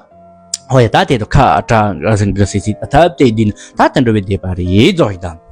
ཧོ་ཡ་ད་དེ་དུ་ཁ་བྲ་ཟིན་གི་སི་སི་ཐབས་དེ་འདི་ནི་ད་དེ་འདྲ་བས་བསྡད་པ་རེད་རྫོགས་ཤིག་དང་།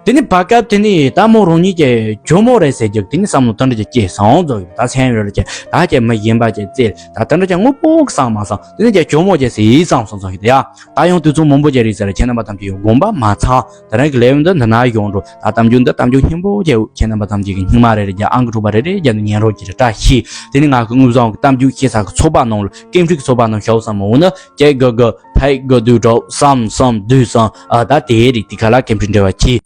དེ་ནི་བར་སྐབས་དེ་ནི་ད་མོ་རང་ཉིད་ཀྱི་ཇོ་མོ་རེད་ཟེར་རྒྱུ་དེ་ནི་བསམ་བློ་དེ་འདྲ་ཀྱི་སྐྱེས་སོང་རྫོགས་ཡོད་ད་སེམས་ཡོད་ཀྱི་ད་ཀྱེ་མི་གཞན་པ་ཀྱི་རྩེར་ད་དེ་འདྲ་ཀྱི་དངོས་པོ་གི་བསམ་མ་སོང་དེ་ནི་ཀྱེ་ཇོ་མོ་ཀྱི་སི་བསམ་སོང་རྫོགས་ཤིག་ད་ཡ། ད་ཡང་དུས་ཚོད་མང་པོ་ཅིག་རིང་ཟེར་ཁྱེད་རྣམ་པ་ཐམས་ཅད་ཡང་དགོངས་པ་མ་ཚང་། དེ་རིང་གི་ལེའུ་འདི་འདི་ན་ཡོང་འགྲོ། ད་གཏམ་རྒྱུད་འདི་གཏམ་རྒྱུད་སྙིང་པོ་ཅིག་ཁྱེད་རྣམ་པ་ཐམས་ཅད་ཀྱི་སྙིང་མ་རེ་རེ་རྒྱ་ཨང་གི་དྲུག་པ་རེ་རེ་རྒྱ་ནི་ཉན་རོགས་ཀྱི་རེ་བཀྲ་ཤིས། དེ་ནི་ང་གི་དངོས་བཟང་གི་གཏམ་རྒྱུད་ཤེས་ས་གི་ཚོགས་པ་ནང་ལ་ཀེམ་ཕྲིག་གི་ཚོགས་པ་ནང་ཞའོ་བསམ་འོང་ན་ཀྱེ་གི་གི་ཕའི་གི་དུས་གྲོགས་བསམ་བསམ་དུས་བསམ་ཨ་ད་དེ་རིགས་དེ་ཁ་ལ་ཀེམ་ཕྲིག་འབྲེལ་བ་གྱིས།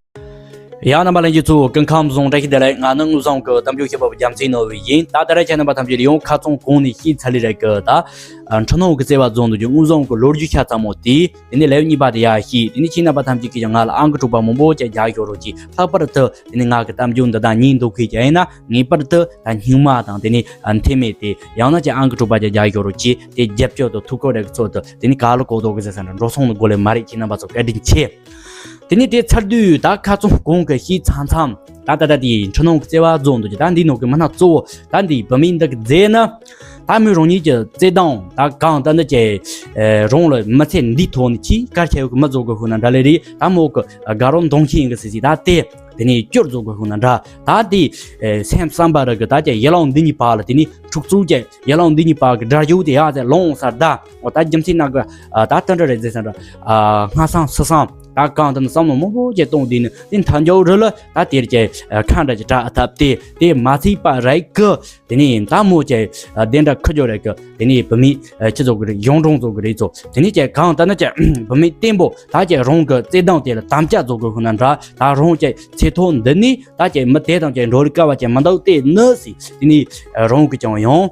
ཡང་རྣམ་པ་ལྷན་རྒྱས་ཚོ་སྐུ་ཁམས་བཟང་། བཀྲ་ཤིས་བདེ་ལེགས། ང་ནི་དངོས་བཟང་གི་གཏམ་རྒྱུད་བཤད་པ་པོ་རྒྱལ་མཚན་ནོར་བུ་ཡིན། ད་ད་རེས་ཁྱེད་རྣམ་པ་ཐམས་ཅད་ལ་ཡང་ཁ་རྩང་གོང་ནས་བཤད་ཚར་ལེ་རེད་གི། ད་འཕྲུལ་སྣང་གི་བརྩེ་བ་རྫོང་དུ་གི་དངོས་བཟང་གི་ལོ་རྒྱུས་ཆ་ཚང་མོ་དེ། དེ་ནས་ལེའུ་གཉིས་པ་དེ་ཡར་བཤད། དེ་ནས་ཁྱེད་རྣམ་པ་ཐམས་ཅད་ཀྱིས་ཀྱང་ང་ལ་ཨང་ཀི་དྲུག་པ་མང་པོ་ཅིག་རྒྱག་ཤོག་རོགས་གྱིས། ལྷག་པར་དུ་དེ་ནས་ང་གི་གཏམ་རྒྱུད་འདི་དག་སྙིང་འདོད་མཁན་ཅིག་ཡིན་ན། ངེས་པར་དུ་ད་སྙིང་མ་དང་དེ་ནས་མཐུན་མེད་དེ། ཡང་ན་ཅིག་ཨང་ཀི་དྲུག་པ་ཅིག་རྒྱག་ཤོག་རོགས་གྱིས། དེ་རྒྱབ་སྐྱོར་དང་ཐུགས་ཁུར་རེ་གི་ཚུལ་དུ་དེ་ནས་ག་ལ་གོ་ལྡོག་གི་ཟེར་ས་འདྲ་འགྲོ་སོང་ནི་དགོས་ལེ་མ་རེད། ཁྱེད་རྣམ་པ་ཚོ་བཀའ་དྲིན་ཆེ། དེ་ནས་དེ་ཚར་དུས་ད་ཁ་རྩང་གོང་གི་བཤད་མཚམས་མཚམས། ད་ད་ད་དེ་འཕྲུལ་སྣང་གི་བརྩེ་བ་རྫོང་དུ་གི་ད་འདི་ནང་གི་མི་སྣ་གཙོ་བོ་ད་འདི་བུད་མེད་འདི་གི་མཛད་ནི། ད་མོས་རང་ཉིད་ཀྱི་བརྩེ་དུང་ད་གང་ལྟར་འདི་ཀྱི་རང་ལ་མི་ཚེ་འདིའི་ཐོག་ནས་ཆེས་གལ་ཆེ་བའི་མི་བཟོ་དགོས་ཤོག་ན་འདྲ་ལེ་རེད། ད་མོ་གི་དགའ་རོགས་འདོང་ཆེན་གི་ཟེར་ཟིག་ད་དེ་དེ་ནས་སྐྱོར་བཟོ་དགོས་ཤོག་ན་འདྲ། ད་དེ་སེམས་བསམ་པ་ར་གི་ད་ཀྱི་ཡིད་ལང་འདི་གཉིས་བར་ལ་དེ་ནས་འཁྲུག་རྩོད་ཀྱི་ཡིད་ལང་འདི་གཉིས་བར་གི་དགྲ་གཞུག་དེ་ཡག་ཟེར་ལོང་ས་ད། འོ་ད་རྒྱུ་མཚན་ན་གི་ད་ལྟ་འདྲ་རེད་ཟེར་ས་འདྲ། སྔ་སང་སི་སང་ད་གང་ལྟར་ན་བསམ་བློ་མང་པོ་ཅིག་གཏོང་དུས་ནི་དེ་མཐའ་མཇུག་རུ་ལ་ད་དེར་ཀྱི་ཁ་འདྲ་ཅིག་གྲག་ཐབས་དེ་དེ་མ་ཚིག་པ་རེད་གི། དེ་ནས་ད་མོ་ཀྱི་དེ་འདྲ་ཁུ་སྦྱོར་རེད་གི། དེ་ནས་བུད་མེད་ཁྱི་ཚོ་གི་རེད། གཞུང་གྲོང་ཚོ་གི་རེད་ཚོ། དེ་ནས་ཀྱི་གང་ལྟར་ན་ཀྱི་བུད་མེད་བརྟན་པོ་ད་ཀྱི་རང་གི་བརྩེ་དུང་དེ་ལ་དམ་བཅའ་བཟོ་དགོས་ཤོག་ན་འདྲ། ད་རང་ཀྱི་ཚེ་ཐོག་འདི་ནས་ད་ཀྱི་མི་དེ་དང་ཀྱི་འགྲོ་ལུགས་དཀའ་བ་ཀྱི་མི་འདུག་དེ་ནི་སི་དེ་ནས་རང་གི་ཀྱང་ཡང་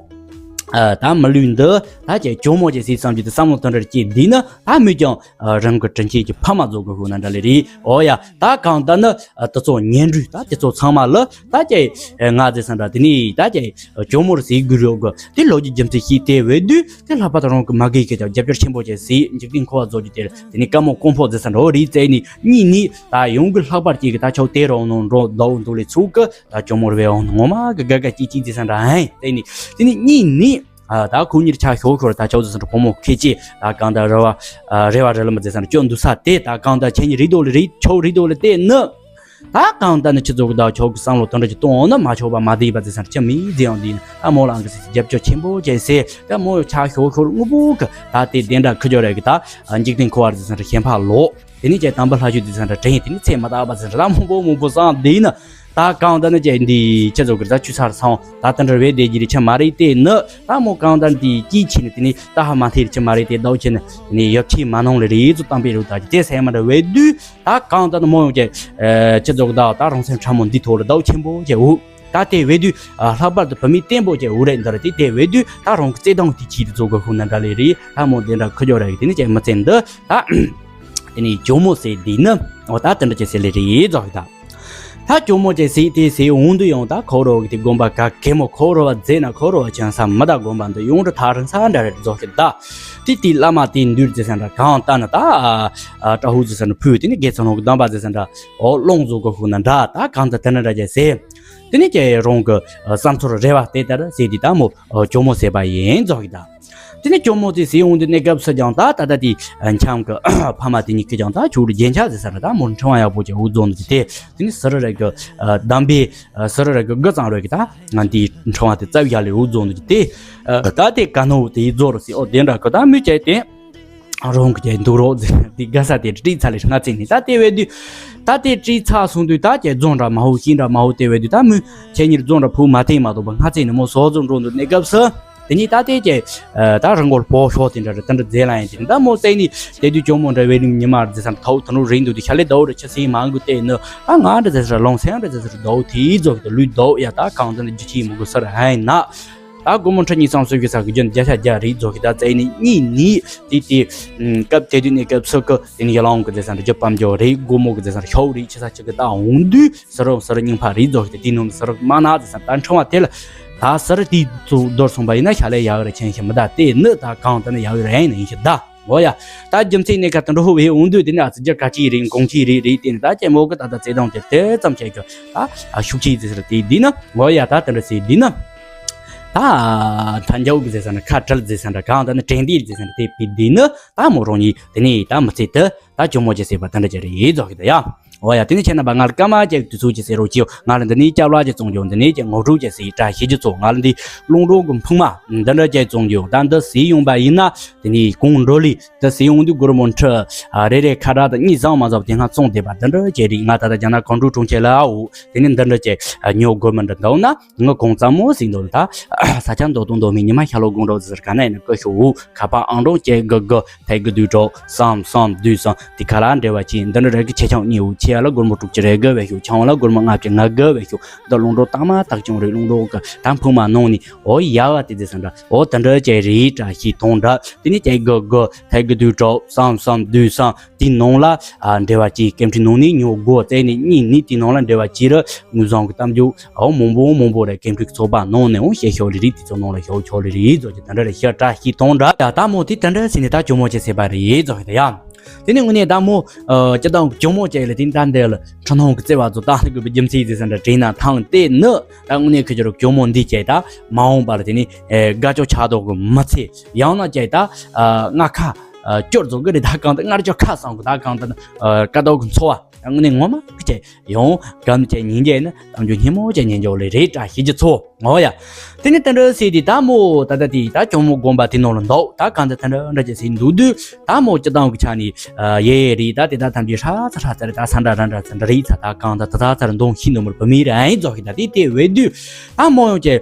ད་མི་ལུས་འདི་ད་ཀྱི་གྱོ་མོ་ཀྱི་སི་བསམ་གྱི་དེ་བསམ་བློ་དོན་འདྲ་ཀྱི་འདི་ནི་ད་མོས་ཀྱང་རང་གི་དྲིན་ཆེན་གྱི་ཕ་མ་བཟོ་དགོས་ཤོག་ན་འདྲ་ལེ་རེད། འོ་ཡ། ད་གང་ལྟར་ནི་དེ་ཚོ་ཉན་རུས་ད་དེ་ཚོ་ཚང་མ་ལ་ད་ཀྱི་ང་ཟེར་ས་འདྲ་དེ་ནས་ད་ཀྱི་ཇོ་མོར་ཟེར་དགོས་རོགས་གི། དེ་ལོ་རྒྱུས་རྒྱུ་མཚན་ཤེས་དེ་བས་དུས་དེ་ལྷག་པར་དུ་རང་གི་མ་གི་ཁྱེད་ཀྱང་རྒྱབ་སྐྱོར་ཆེན་པོ་བྱས་སྲིད། འཇིག་རྟེན་འཁོར་བ་བཟོ་རྒྱུ་དེ་དེ་ནས་དཀའ་མོ་དཀོན་པོ་ཟེར་ས་འདྲ་བོ་རེད་ཟེར་ནས་གཉིས་ནས་ད་ཡོང་གི། ལྷག་པར་ཅིག་གི་ད་ཆོག་དེ་རང་ནང་འགྲོ་ཟླ་བོ་འདུག་ལས་ཚུགས་གི། ད་ཇོ་མོར་བས་འོང་ངོ་མ་གི་དགའ་དགའ་སྐྱིད་སྐྱིད་ཟེར་ས་འདྲ་ཧན་ཟེར་ནས་དེ་ནས་གཉིས་ནས། ད་ཁོ་གཉིས་ཆ་ཤོར་ཤོར་ད་ཆོག་ཟེར་ས་འདྲ་ཕོ་མོ་ཁེ་ཅི་ད་གང་ད་རེ་བ་རེ་བ་རེ་ལ་མི་ཟེར་ས་འདྲ་སྐྱོ་འདུག་ས་དེ་ད་གང་ད་ཁྱེད་གཉིས་རེད་འདུག་ལས་རེད་ཆོག་རེད་འདུག་ལས་དེ་ནི། ད་གང་ལྟར་ནི་ཁྱི་ཚོ་གི་ད་ཆོག་གི་བསམ་བློ་དོན་འདྲ་ཅིག་གཏོང་འོང་ན་མ་ཆོག་པ་མ་བསྡད་པ་ཟེར་ས་ཁྱི་མིའི་རྫི་ཡང་འདི་ད་མོ་ལ་ཨང་གི་ཟེར་རྒྱབ་སྐྱོར་ཆེན་པོ་བྱས་ཟེར། ད་མོ་ཆ་ཤོར་ཤོར་དངོས་པོ་གི་ད་དེ་དེ་འདྲ་ཁུ་ཅོ་རེ་གི་ད་འཇིག་རྟེན་འཁོར་བ་ཟེར་ས་འདྲ་ཞེན་ཕ་ལོ། དེ་ནས་ཀྱི་དམ་པ་ལྷ་ཆོས་ཟེར་ས་འདྲ་དྲན་དེ་ནས་ཚེ་མ་དག་པ་ཟེར་ས་འདྲ་མང་པོ་མང་པོ་བསམ་བསྡད་ན། ད་གང་ལྟར་ནི་ཀྱི་འདི་ཁྱི་ཚོ་གི་ད་ཆུ་ཚར་སོང་ད་དེ་འདྲ་བས་བསྡད་རྒྱུ་རེད་ཁྱི་མ་རེད་དེ་ནི། ད་མོ་གང་ལྟར་འདི་སྐྱིད་ཆེ་ནི་དེ་ནས་ད་ཧ་མ་ཐེ་རེད་ཁྱི་མ་རེད་དེ་ཟླ་བོ་ཆེ་ནི་དེ་ནས་ཡབ་ཆེ་མ་ནང་ལས་རེད་ཚོ་དམ་པའི་རུ་ད་ཀྱི་དེ་སེ་མ་འདྲ་བས་དུས། ད་གང་ལྟར་ནི་མོ་ཡོང་གི། ཁྱེད་ཚོ་གི་ད་ད་རང་སེམས་ཕྲ་མོ་འདི་ཐོག་ལ་ཟླ་བོ་ཆེན་པོ་ཀྱི་འུ། ད་དེ་བས་དུས་ལྷག་པར་དུ་བུད་མེད་བརྟན་པོ་ཀྱི་འུ་རེད་འདི་རེད་དེ་དེ་བས་དུས་ད་རང་གི་བརྩེ་དུང་དེ་ཆེད་དུ་བཟོ་དགོས་ཤོག་ན་འདྲ་ལེ་རེད། ད་མོ་འདི་འདྲ་ཁུ་ཅོ་ར་གི་དེ་ནི་ཀྱི་མི་ཚེ་འདི་ད། དེ་ནི་ཇོ་མོ་ཟེར་འདི་ནི་འོ་ད་དེ་འདྲ་ཀྱི་ཟེར་ལེ་རེད་ཟོ་གི་ད། ད་ཇོ་མོ་ཅེ་སི་དེ་སི་འོང་དུ་ཡོང་ད་ཁོ་རོ་གི་དེ་དགོན་པ་ག་གེ་མོ་ཁོ་རོ་བ་མཛེས་ན་ཁོ་རོ་བ་ཆེན་ས་མི་ད་དགོན་པ་འདི་ཡོང་དུ་ཐག་རིང་ས་འདྲ་རེད་ཟོ་ཤི་ད། དེ་དེ་བླ་མ་དེ་འདུལ་ཟེར་ས་འདྲ་གང་ལྟ་ན་ད། ཨ་ཏྲ་ཧུ་ཟེར་ས་འདྲ་ཕུ་དེ་ནི་དགེ་ཚང་ནང་གི་གདམས་པ་ཟེར་ས་འདྲ་འོ་སློང་བཟོ་གི་ཧུ་ན་འདྲ་ད་གང་ལྟ་དེ་ན་འདྲ་ཅེ་སི། དེ་ནི་ཀྱེ་རོང་གི་བསམ་ཚོར་རེ་བ་དེ་ལྟར་ཟེར་དེ་ད་མོ་ཇོ་མོ་ཟེར་བ་ཡིན་ཟོ་ཤི་ད། དེ་ནས་ཇོ་མོ་དེ་ཟེར་འོང་དུས་གནས་སྐབས་སུ་ཀྱང་ད་ད་ལྟ་དེ་འཆམ་གི་ཕ་མ་དེ་གཉིས་ཀྱིས་ཀྱང་ད་ཆུ་རུ་རྒྱན་ཆ་ཟེར་ས་ར་ད་མོར་འཕྲེང་བ་ཡག་པོ་ཅིག་འུ་རྫོང་དུ་དེ་དེ་ནས་སི་རི་ར་གི་གདམས་པའི་སི་རི་ར་གི་དགུ་ཙམ་རོལ་གི་ད་ང་འདིའི་འཕྲེང་བ་དེ་རྩ་བའི་ཡ་ལས་འུ་རྫོང་དུ་དེ་ད་དེ་ག་ནོ་དེ་ཡི་རྫོ་རུ་སི་ཨོ་དེ་འདྲ་གི་ད་མི་བྱས་ཏེ་རོང་གི་ཅེ་འདུག་རོགས་ཟེར་དེ་དགའ་ས་དེ་བྲིས་ཚར་ལས་སྔ་ཚེ་ནས་ད་དེ་བས་དུས་ད་དེ་བྲིས་ཚར་སོང་དུས་ད་ཅེ་རྫོང་འདྲ་མ་ཧོ་ཤིང་འདྲ་མ་ཧོ་དེ་བས་དུས་ད་མི་ཁྱེད་གཉིས་རྫོང་འདྲ་ཕུ་མ་ཐེ་མ་གཏོགས་པ་སྔ་ཚེ་ནས་མོ་སོ་རྫོང་འགྲོ་འདུག་གནས་སྐབས་སུ། དེ་ནས་ད་ལྟའི་ཀྱི་ད་རང་གོར་པོ་ཤོག་དེ་འདྲ་རེད། དེ་འདྲ་མཛད་ལ་ཡིན་དེ་ད་མོ་སྟེང་ནས་དེ་དུས་ཇོ་མོ་འདྲ་བའི་རིང་ཉི་མ་རེད་ཟེར་ས་ཐའུ་ཐུ་ནུ་རིང་འདུག་དེ་ཤ་ལེ་ཟླ་བོ་རེ་ཆ་སེ་མང་གི་བལྟས་ནི་ད་ང་འདྲ་ཟེར་ས་ལོང་སེང་འདྲ་ཟེར་ས་ཟླ་བོ་དེའི་ཟོག་གི་ལུས་ཟླ་བོ་ཡ་ད་གང་ཟེར་ན་རྒྱུ་ཆེ་མོ་གི་སར་ཧ་ཡིན་ན། ད་སྒོར་མོ་ཁྲི་གཉིས་སམ་སུ་གི་ས་གི་རྒྱུ་བརྒྱ་ཆ་བརྒྱ་རེད་ཟོག་གི་ད་བཙལ་ནི་གཉིས་ནི་དེ་དེ་སྐབས་དེ་དུས་ནས་སྐབས་སུ་གི་དེ་ནི་ཡ་ལང་གི་ཟེར་ས་འདྲ་རྒྱུ་པམ་ཇོ་རེད། སྒོར་མོ་གི་ཟེར་ས་ཤའུ་རེད། ཆེ་ས་ཆེ་གི་ད་འོང་དུས། སི་རོ་སི་རོ་རྙིང་པ་རེད་ཟོ་ཤི་ཏེ་དེའི་ནང་སི་རོ་མ་ན་ཟེར་ས་ད་འཕྲེང་བ་དེ་ལ་ད་སི་རོ་དེའི་ཚུ་རྡོར་སོང་པ་ཡིན་ན་ཤ་ལས་ཡག་རེ་ཆེན་ཤི་མི་ད་དེ་ནི་ད་གང་ད་ནི་ཡག་རེ་ཡིན་ན་ཡིན་ཤི་ད། འོ་ཡ། ད་རྒྱུ་མཚན་ནི་ཁ་དུད་འགྲོ་ཧུ་བའི་འོང་དུས་དེ་ནི་ཨ་ཙི་རྒྱ་ག་ཅི་རེད་གོང་ཅི་རེད་རེད་དེ་ནི་ད་ཅེ་མོ་གི་ད་ད་ཚེ་དང་དེ་དེ་ཙམ་བྱས་ཀྱང་ད་ཨ་ཤུགས་ཆེ་ཟེར་དེ་འདི་ནི་འོ་ཡ་ད་དེ་འདྲ་ཟེར་འདི་ནི་ད་ཐན་ཇའུ་གི་ཟེར་ས་ནི་ཁ་བྲལ་ཟེར་ས་འདྲ་གང་ད་ནི་དྲན་དེ་ཟེར་ས་འདྲ་དེ་པི་འདི་ནི་ད་མོ་རང་ཉིད་དེ་ནི་ད་མི་ཚེ་དེ། ད་ཇོ་མོ་ཅེ་ཟེར་བ་དེ་འདྲ་ཅིག་རེད་ཟོ་ཤི་ད་ཡ། འོ་ཡ། དེ་ནི་ཁྱེད་རྣམ་པ་ང་ལ་སྐར་མ་ཅིག་དུས་ཚོད་ཅིག་ཟེར་རོགས་གྱིས། ང་ལ་འདི་ནས་སྐྱབས་ལ་ཅིག་བཙོང་རྒྱུ། འདི་ནས་ཀྱི་ངོ་སྤྲོད་ཅིག་ཟེར་བཀྲ་ཤིས་ཀྱི་ཚོགས། ང་ལ་འདི་རླུང་སྒྲོན་གྱི་འཕུང་མ་འདི་འདྲ་ཅིག་བཙོང་རྒྱུ། ད་འདི་ཟེར་ཡོང་པ་ཡིན་ན་དེ་ནི་གོང་འགྲོ་ལི་འདི་ཟེར་ཡོང་དུས་སྒོར་མོ་ཁྲི་རེ་རེ་ཁ་གྲག་དང་གཉིས་བཟང་མ་བཟང་དེ་སྔ་བཙོང་བསྡད་པ་འདི་འདྲ་ཅིག་རེད། ང་ད་ལྟ་རྒྱ་ནག་གོང་ཀྲུག་གྲོང་ཁྱེར་ལ་འོ་དེ་ནི་འདི་འདྲ་ཅིག་ཉོ་དགོས་མི་འདྲ་འདུག་ན། ང་གོང་ཙམ་མོ་ཟིག་འདུག་ད། ས་ཆ་མདོ་སྟོང་མདོ་མི་ཉི་མ་ཤ་ལོ་དགོང་གྲོགས་ཟེར་ག་ན་ཡིན་ན་ཀི་ཤོ་འུ་ཁ་པ་ཨང་གྲོང་ཅེ་གི་གི་ཐེ་གི་དུས་གྲོགས་སམ་སམ་དུས་སམ་ དེ་ག་ལ་འབྲེལ་བ་ཅི། འདི་འདྲ་རེ་གི་ཆེ་ཆུང་གཉིས་འོ། ཆེ་ཡ་ལ་སྒོར་མོ་དྲུག་ཅུ་རེ་དགོས་པའི་ཤོག་ཆུང་བ་ལ་སྒོར་མོ་ལྔ་བཅུ་ང་དགོས་པའི་ཤོག་འདི་རླུང་འགྲོ་དྭངས་མ་དག་ཅུང་རེད། རླུང་འགྲོ་གི་ད་འཕུང་མ་གནང་ནི་འོ་ཡ་བ་དེ་དེ་ས་འདྲ་འོ་དེ་འདྲ་ཅེ་རེད་དྲ་ཤི་ཐོང་འདྲ། དེ་ནི་ཅེ་གི་གི་ཐད་གི་དུས་གྲོགས་བསམ་བསམ་དུས་བསམ། དེའི་ནང་ལ་ཨ་འབྲེལ་བ་གཅིག་སྐད་འཕྲིན་ནང་ནས་ཉོ་དགོས་བཙལ་ནས་གཉིས་ནི་དེའི་ནང་ལ་འབྲེལ་བ་གཅིག་ར་དངུལ་བཟང་གི་གཏམ་རྒྱུད་ཨོ་མང་པོ་མང་པོ་རེ་སྐད་འཕྲིན་གི་ཚོགས་པ་ནང་ནས་འོ་བཤད་ཤོག་ལི་རིགས་དེ་ཚོ་ནང་ལ་ཤོག་ཆོག་ལི་རིགས་ཚོ་གི་དེ་འདྲ་རེ་ཤ་བཀྲ་ཤིས་ཐོང་འདྲ་ཡ། ད་མོ་དེ་དེ་འདྲ་ཟིན་ནས་ད་ཇོ་མོ་ཆེ་ཟེར་བ་རེད་ཚོ་ཡ། དེ་ནས་དངོས་གནས་ད་མོ་སྤྱི་བཏང་གི་ཇོ་མོ་ཆེ་ལ་དེ་ད་འདི་ལ་ཁྲི་སྣང་གི་བརྩེ་བ་ཚོ་ད་ནི་དགོས་པའི་རྒྱུ་མཚན་ཟེར་ས་འདྲ་དྲན་ན་ཐང་དེ་ནི་ད་དངོས་གནས་ཁི་ཇོ་རུ་ཇོ་མོ་འདི་ཆེ་ད་མ་འོངས་པ་ལ་དེ་ནི་དགའ་ཅོག་ཆགས་དོག་གི་མི་ཚེ་ཡང་ན་ཆེ་ད་ང་ཁ། སྐྱོར་རྫོགས་གི་རེད། ད་གང་ལྟར་སྔར་ཆོ་ཁ་སང་གི་ད་གང་ལྟར་དཀའ་སྡུག་གི་འཚོ་བ་དངོས་གནས་ངོ་མ་གི་ཡོང་གམ་ཆེ་ཉིན་རྒྱལ་ནི་གཏམ་རྒྱུད་སྙན་མོ་ཆེ་ཉན་འཇོག་ལེ་རེད་དྲ་ཤེས་ཀྱི་ཚོ་ངོ་ཡ། དེ་ནི་དེ་འདྲ་ཟེར་དེ་ད་མོ་ད་ད་དེ་ད་ཇོ་མོ་དགོན་པ་དེ་ནང་ལ་འདུག་ད་གང་ལྟར་དེ་འདྲ་འདྲ་ཆེ་ཟེར་འདུག་དུས་ད་མོ་སྤྱི་བཏང་གི་ཆ་ནས་ཡེ་ཡེ་རེད། ད་དེ་ད་ཐམས་ཅད་ཧྲ་ཚ་ཧྲ་ཚ་རེད། ད་ས་འདྲ་ར་འདྲ་ཚ་འདྲ་རེད། ཚ་ད་གང་ལྟར་ད་ཚ་ཚ་ར་འདོང་ཤི་འདུག་མོར་བུ་མེད་ར་ཨེ་རྫོགས་ཤི་ད་དེ་དེ་བས་དུས་ད་མོ་ཡོང་ཆེ་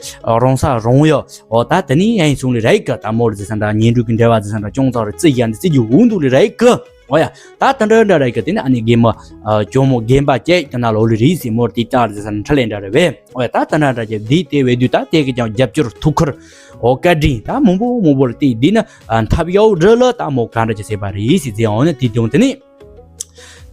རང་ས་རང་ཡོ། འོ་ད་དེ་ནི་ཡང་ཡིན་སོང་ལེ་རེད་གི། ད་མོར་ཟེར་ས་འདྲ་ཉེ་འབྲེལ་གྱི་འབྲེལ་བ་ཟེར་ས་འདྲ་ཅུང་ཙག་རེ་རྩི་ཡ་འདི་རྩི་རྒྱུ་འུ་འདུག་ལེ་རེད་གི། འོ་ཡ། ད་དེ་འདྲ་འདྲ་རེད་གི། དེ་ནི་ཨ་ནི་རྒན་མོ་ཇོ་མོ་རྒན་པ་ཅེ་དེ་ན་ལོ་ལེ་རེད་ཟེར་མོར་དེ་ལྟར་ཟེར་ས་འདྲ་ཁྲི་ལེ་འདྲ་རེད་བས། འོ་ཡ། ད་དེ་འདྲ་འདྲ་ཅེ་འདི་དེ་བས་དུས་ད་དེ་གི་ཀྱང་རྒྱབ་སྐྱོར་ཐུགས་ཁུར་འོ་བཀའ་དྲིན་ད་མང་པོ་མང་པོ་ལ་དེ་འདི་ནི་འཐབ་ཡའོ་རི་ལ་ད་མོ་ག་འདྲ་ཅེ་ཟེར་བ་རེད་ཟེར་ཟེར་འོ་ནི་དེ་དུང་དེ་ནི།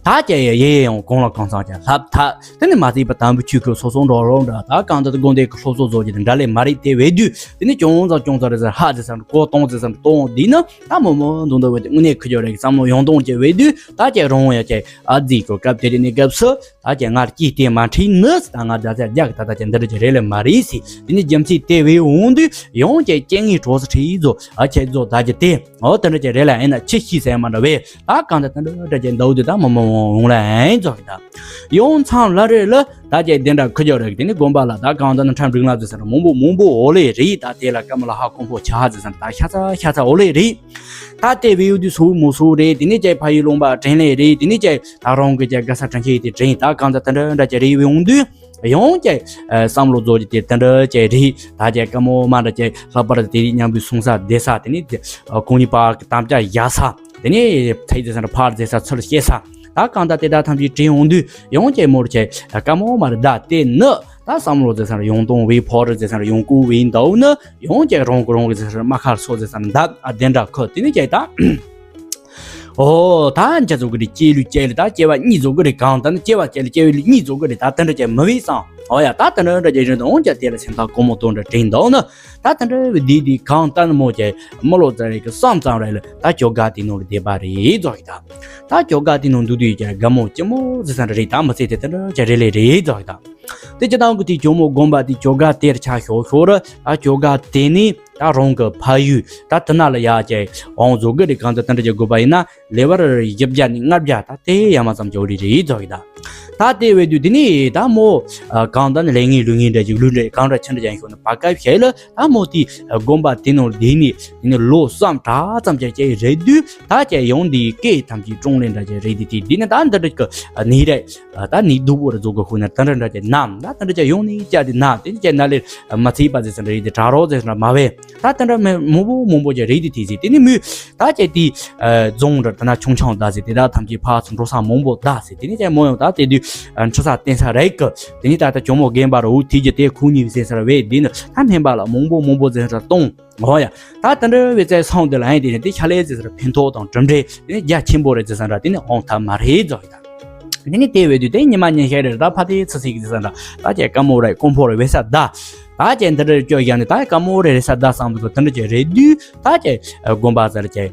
ད་ཀྱ་ཡ་ཡེ་ཡེ་ཡང་གང་ལ་གང་འཚམ་ཀྱང་ལྷབ་ཐག་དེ་ནི་མ་ཚིག་པ་དམ་པའི་ཆོས་ཀྱི་སོ་སོ་འགྲོ་རོགས་འདྲ་ད་གང་ལྟར་དགོན་སྡེ་གི་སློབ་གསོ་བཟོ་རྒྱུ་དང་འདྲ་ལས་མ་རེད། དེ་བས་དུས་དེ་ནི་ཅུང་ཙམ་ཅུང་ཙམ་རེ་ཟེར་ཧ་ཟེར་སམ་གོ་གཏོང་ཟེར་སམ་གཏོང་འདི་ནི་ད་མོ་མོ་འདུག་འདུག་བས་དེ་དངོས་གནས་ཁུ་ཅོ་རེ་གི་བསམ་བློ་ཡོང་གཏོང་ཀྱི་བས་དུས་ད་ཀྱ་རང་ཡ་ཀྱ་ཨ་ཛི་ཀོ་སྐབས་དེ་རེ་ནི་སྐབས་སུ་ད་ཀྱ་ང་ལ་ཀྱི་དེ་མ་ཁྲིད་ནི་ད་ང་ད་ཚ་རྒྱག་ད་ད་ཀྱ་འདི་རེ་ཀྱ་རེ་ལས་མ་རེད་ཟེར། དེ་ནི་རྒྱུ་མཚན་དེ་བས་འོང་དུས་ཡང་ཀྱ་རྐྱེན་ངན་གྲོགས་སུ་ཁྲིད་བཟོ་ཨ་ཁྱེད་བཟོ་ད་ཀྱ་དེ། འོ་དེ་འདྲ་ཅིག་རེད་ལ་ཡིན་ན་ཆི་ཤི་ཟེར་མ་འདྲ་བས། ད་གང་ལྟར་དེ་འདྲ་འདྲ་ཅིག་འདའུ་དུས་ད་མོ་མོ་འོང་ལ་ཡིན་ཙོག་གི་ད། ཡོང་ཚང་ལ་རེད་ལ་ད་ཅིག་དེ་འདྲ་ཁུ་ཅོ་རེད་དེ་ནི་དགོན་པ་ལ་ད་གང་ལྟར་ན་ཁྲམ་འགྲིག་ལ་ཟེར་ས་ར་མང་པོ་མང་པོ་འོ་ལེ་རེད། ད་དེ་ལ་སྐམ་ལ་ཧ་ཁོང་ཕོ་ཆ་ཧ་ཟེར་ས་ད་ཤ་ཚ་ཤ་ཚ་འོ་ལེ་རེད། ད་དེ་བེའུ་དུས་སུ་མོ་སུ་རེད། དེ་ནི་ཅིག་ཕ་ཡུལ་ལུང་པ་དྲན་ལེ་རེད། དེ་ནི་ཅིག་ད་རང་གི་ཅིག་དགའ་ས་དྲན་ཆེ་དེ་དྲན་ད་གང་ལྟར་དེ་འདྲ་འདྲ་ཅིག་རེད་བེའུ་དུས། ཡང་ཀྱང་བསམ་བློ་རྫོགས་ཀྱི་དེ་དེ་འདྲ་ཅིག་རེད། ད་ཅིག་དཀའ་མོ་མ་འདྲ་ཅིག་ལྷག་པར་དེ་རིགས་མཉམ་པའི་སོང་ས་བསྡད་ས་དེ་ནི་དེ་གོང་ནི་པར་གྱི་དམ་བཅའ་བཞག་ས་དེ་ནི་ཚེ་ཟེར་ས་འདྲ་ཕར་ཟེར་ས་ཚུར་བཤད་ས་ད་གང་ལྟར་དེ་ད་ཐམས་ཅད་དྲན་འོང་དུས་ཡང་ཀྱང་མོར་ཅིག་དཀའ་མོ་མ་རེད། ད་དེ་ནི་ད་བསམ་བློ་ཟེར་ས་འདྲ་ཡོང་གཏོང་བའི་ཕོ་རི་ཟེར་ས་འདྲ་ཡོང་ཀུ་བའི་འདའུ་ནི་ཡང་ཀྱང་རང་གི་རང་གི་ཟེར་ས་མ་ཁར་སོ་ཟེར་ས་འདྲ་ཨ་དེ་འདྲ་ཁོ་དེ་ནི་ཀྱང་ད། ཨོ། ད་འཇའ་ཚོགས་ཀྱི་རེད། སྐྱེས་ལུས་སྐྱེས་ལུས་ད་སྐྱེ་བ་གཉིས་ཚོགས་ཀྱི་རེད། གང་ལྟར་ན་སྐྱེ་བ་སྐྱེས་ལུས་སྐྱེ་བའི་ལུས་གཉིས་ཚོགས་ཀྱི་རེད། ད་དེ་འདྲ་ཅིག་མི་བས་སང་། ཨོ་ཡ། ད་དེ་འདྲ་འདྲ་ཅིག་རེད་འོང་ཀྱང་དེ་ལ་སེམས་ཐག་གོ་མོ་གཏོང་འདྲ་དྲན་འདུག་ན། ད་དེ་འདྲ་བའི་དེ་དེ་གང་ལྟར་ན་མོ་ཅིག་མི་ལོ་ཙ་རེ་གི་བསམ་ཙམ་རེ་ལ་ད་ཇོ་ག་དེ་ནོར་བསྡད་པ་རེད་ཙོག་གི་ད། ད་ཇོ་ག་དེ་ནོར་འདུག་དུས་ཀྱང་དགའ་མོ་ཅི་མོ་ཟེར་ས་འདྲ་རེད། ད་མི་ཚེ་དེ་དེ་འདྲ་ཅིག་རེ་ལེ་རེད་ཙོག་གི་ད། དེ་སྤྱི་བཏང་གི་དེ་ཇོ་མོ་དགོན་པ་དེ་ཇོ་ག་དེར་ཆ་ཤོག་ཤོག་ར་ད་ཇོ་ག་དེ་ནི། ད་རང་གི་ཕ་ཡུལ་ད་དེ་ན་ལ་ཡ་ཅིག་འོང་བཟོ་གི་རེད། གང་ལྟར་དེ་འདྲ་ཅིག་དགོས་པ་ཡིན་ན་ལེ་བར་བཞི་བརྒྱ་ནས་ལྔ་བརྒྱ་ད་དེ་ཡ་མ་ཙམ་ཅིག་འོ་རེད་རེད་ཙོག་གི་ད། ད་དེ་བས་དུས་དེ་ནི་ད་མོ་གང་ལྟར་ནི་ལས་ངན་ལུས་ངན་འདྲ་ཅིག་ལུས་འདྲ་གང་འདྲ་ཆི་འདྲ་ཅིག་ཤོག་ན་བར་སྐབས་ཤིག་ལ་ད་མོ་དེ་དགོན་པ་དེ་ནང་དེ་ནི་དེ་ནི་ལོ་བསམ་གྲངས་ཙམ་ཅིག་ཅིག་རེད་དུས་ད་ཅིག་ཡོང་དེ་སྐད་ཐམས་ཅད་ཀྲོང་ལེན་འདྲ་ཅིག་རེད་དེ་དེ་དེ་ནི་ད་འདི་འདྲ་ཅིག་ནི་རེད། ད་ནི་སྡུག་པོ་རེ་བཟོ་དགོས་ཤོག་ན་དེ་འདྲ་འདྲ་ཅིག་ནམ་ད་དེ་འདྲ་ཅིག་ཡོང་ནི་ཅག་དེ་ན་དེ་ནི་ཅིག་ན་ལེ་མ་ཚིག་པ་ཟེར་ས་འདྲ་ཡིན་དེ་གྲ་རོགས་ཟེར་ས་འདྲ་མ་བས། ད་དེ་འདྲ་མི་མང་པོ་མང་པོ་ཅིག་རེད་དེ་དེ་ཟེར་དེ་ནི་མོས་ད་ཅིག་དེ་རྫོང་འདྲ་ད་ན་ཆུང་ཆུང་ད་ཟེར་དེ་ད་ཐམས་ཅད་ཕར་ཚུར་འགྲོ་ས་མང་པོ་ད་ཟེར་དེ་ནི་ཅིག་མོ་ཡང་ད་དེ་དུས་འཁྲི་ས་བསྟན་ས་རེད་གི། དེ་ནི་ད་ད་ཇོ་མོ་རྒན་པ་རུ་དེ་ཀྱི་དེ་ཁུ་གཉིས་ཟེར་ས་ར་བས་དེ་ནི་ད་སྨན་པ་ལ་མང་པོ་མང་པོ་ཟེར་ས་གཏོང་། འོ་ཡ། ད་དེ་འདྲ་བའི་རྩ་བའི་སང་དེ་ལ་ཨེ་དེ་ནི་དེ་ཤ་ལས་ཟེར་ས་ར་ཕན་ཐོགས་དང་གྲུབ་འབྲས་དེ་ནི་རྒྱ་ཆེན་པོ་རེད་ཟེར་ས་འདྲ་དེ་ནི་འོང་ཐབས་མ་རེད་ཙོག་གི་ད། དེ་ནི་དེ་བས་དུས་དེ་ཉི་མ་ཉི་ཤར་རེ་ད་ཕ་དེ་ཚི་ཚིག་ཟེར་ས་འདྲ་ད་ཅིག་དཀའ་མོ་རེད་དཀོན་པོ་རེད་བས་ས་ད། ད་ཅིག་འདི་འདྲ་སྐྱོ་ཡ་ནི་ད་དཀའ་མོ་རེ་རེད་ས་ད་བསམ་འདུག་གི་དེ་འདྲ་ཅིག་རེད་དུས་ད་ཅིག་དགོན་པ་ཟེར་ཅིག་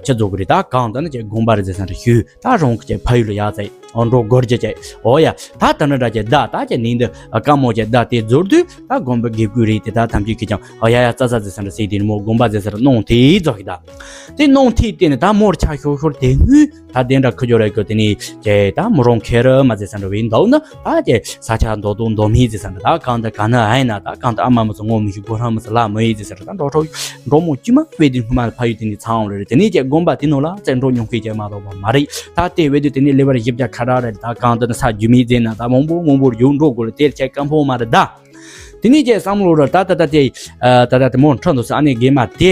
ཆི་ཙོག་གི་རེད། ད་གང་ད་ནི་ཅིག་དགོན་པ་རེད་ཟེར་ས་འདྲ་ཞུ་ད་རང་གི་ཅིག་ཕ་ཡུལ་ལ་ཡ་ཟེར། འོ་འགྲོ་སྒོར་གྱི་ཅིག་འོ་ཡ། ད་དེ་འདྲ་འདྲ་ཅིག་ད་ད་ཅིག་ནི་འདི་དཀའ་མོ་ཅིག་ད་དེ་འཛོར་དུས་ད་དགོན་པ་དགེ་བསྐོས་རེད་དེ་ད་ཐམས་ཅད་ཀྱིས་ཀྱང་འོ་ཡ་ཡ་ཙ་ཙ་ཟེར་ས་འདྲ་ཟེར་དེ་ནི་མོ་དགོན་པ་ཟེར་ས་འདྲ་གནང་དེ་ཙོག་གི་ད། དེ་གནང་དེ་དེ་ནི་ད་མོར་ཆ་ཤོར་ཤོར་དེ་སྔོན་ད་དེ་འདྲ་ཁུ་ཅོ་རེ་ཀོ་དེ་ནི་ཅིག་ད་མོ་རང་ཁེ་ར་མ་ཟེར་ས་འདྲ་བས་འདུག་ན་ད་ཅིག་ས་ཆ་མདོ་དོ་མདོ་མི་ཟེར་ས་འདྲ་ད་གང་ད་ག་ན་ཨ་ཡིན་ན་ད་གང་ད་ཨ་མ་མ་ཚོ་ངོ་མི་ཤེས་གོ་རང་མ་ཚོ་ལ་མ་ཡིན་ཟེར་ས་འདྲ་ད་འགྲོ་འགྲོ་མོ་དཀྱུས་མ་བས་དེ་སྔོན་མ་ཕ་ཡུལ་དེ་ནི་ཚང་རེ་རེད། དེ་ནི་ཅིག་དགོན་པ་དེ་ནང་ལ་ཙེ་འགྲོ་མྱོང་མཁན་ཅིག་མ་གཏོགས་པ་མ་རེད། ད་དེ་བས་དུས་དེ་ནི་ལེ་བར་བཞི་བརྒྱ་ཁ་ར་རེད། ད་གང་ད་ནི་ས་རྒྱུས་མེད་ཟེར་ན་ད་མང་པོ་མང་པོར་ཡོང་འགྲོ་དགོས་རེད། དེར་ཁྱེད་སྐམ་པོ་མ་རེད་ད། དེ་ནས་ཀྱི་བསམ་བློ་ར་ད་ད་ད་དེ་ད་ད་དེ་མོ་འཕྲོ་འདུག་ས། ཨ་ནི་རྒན་མ་དེ་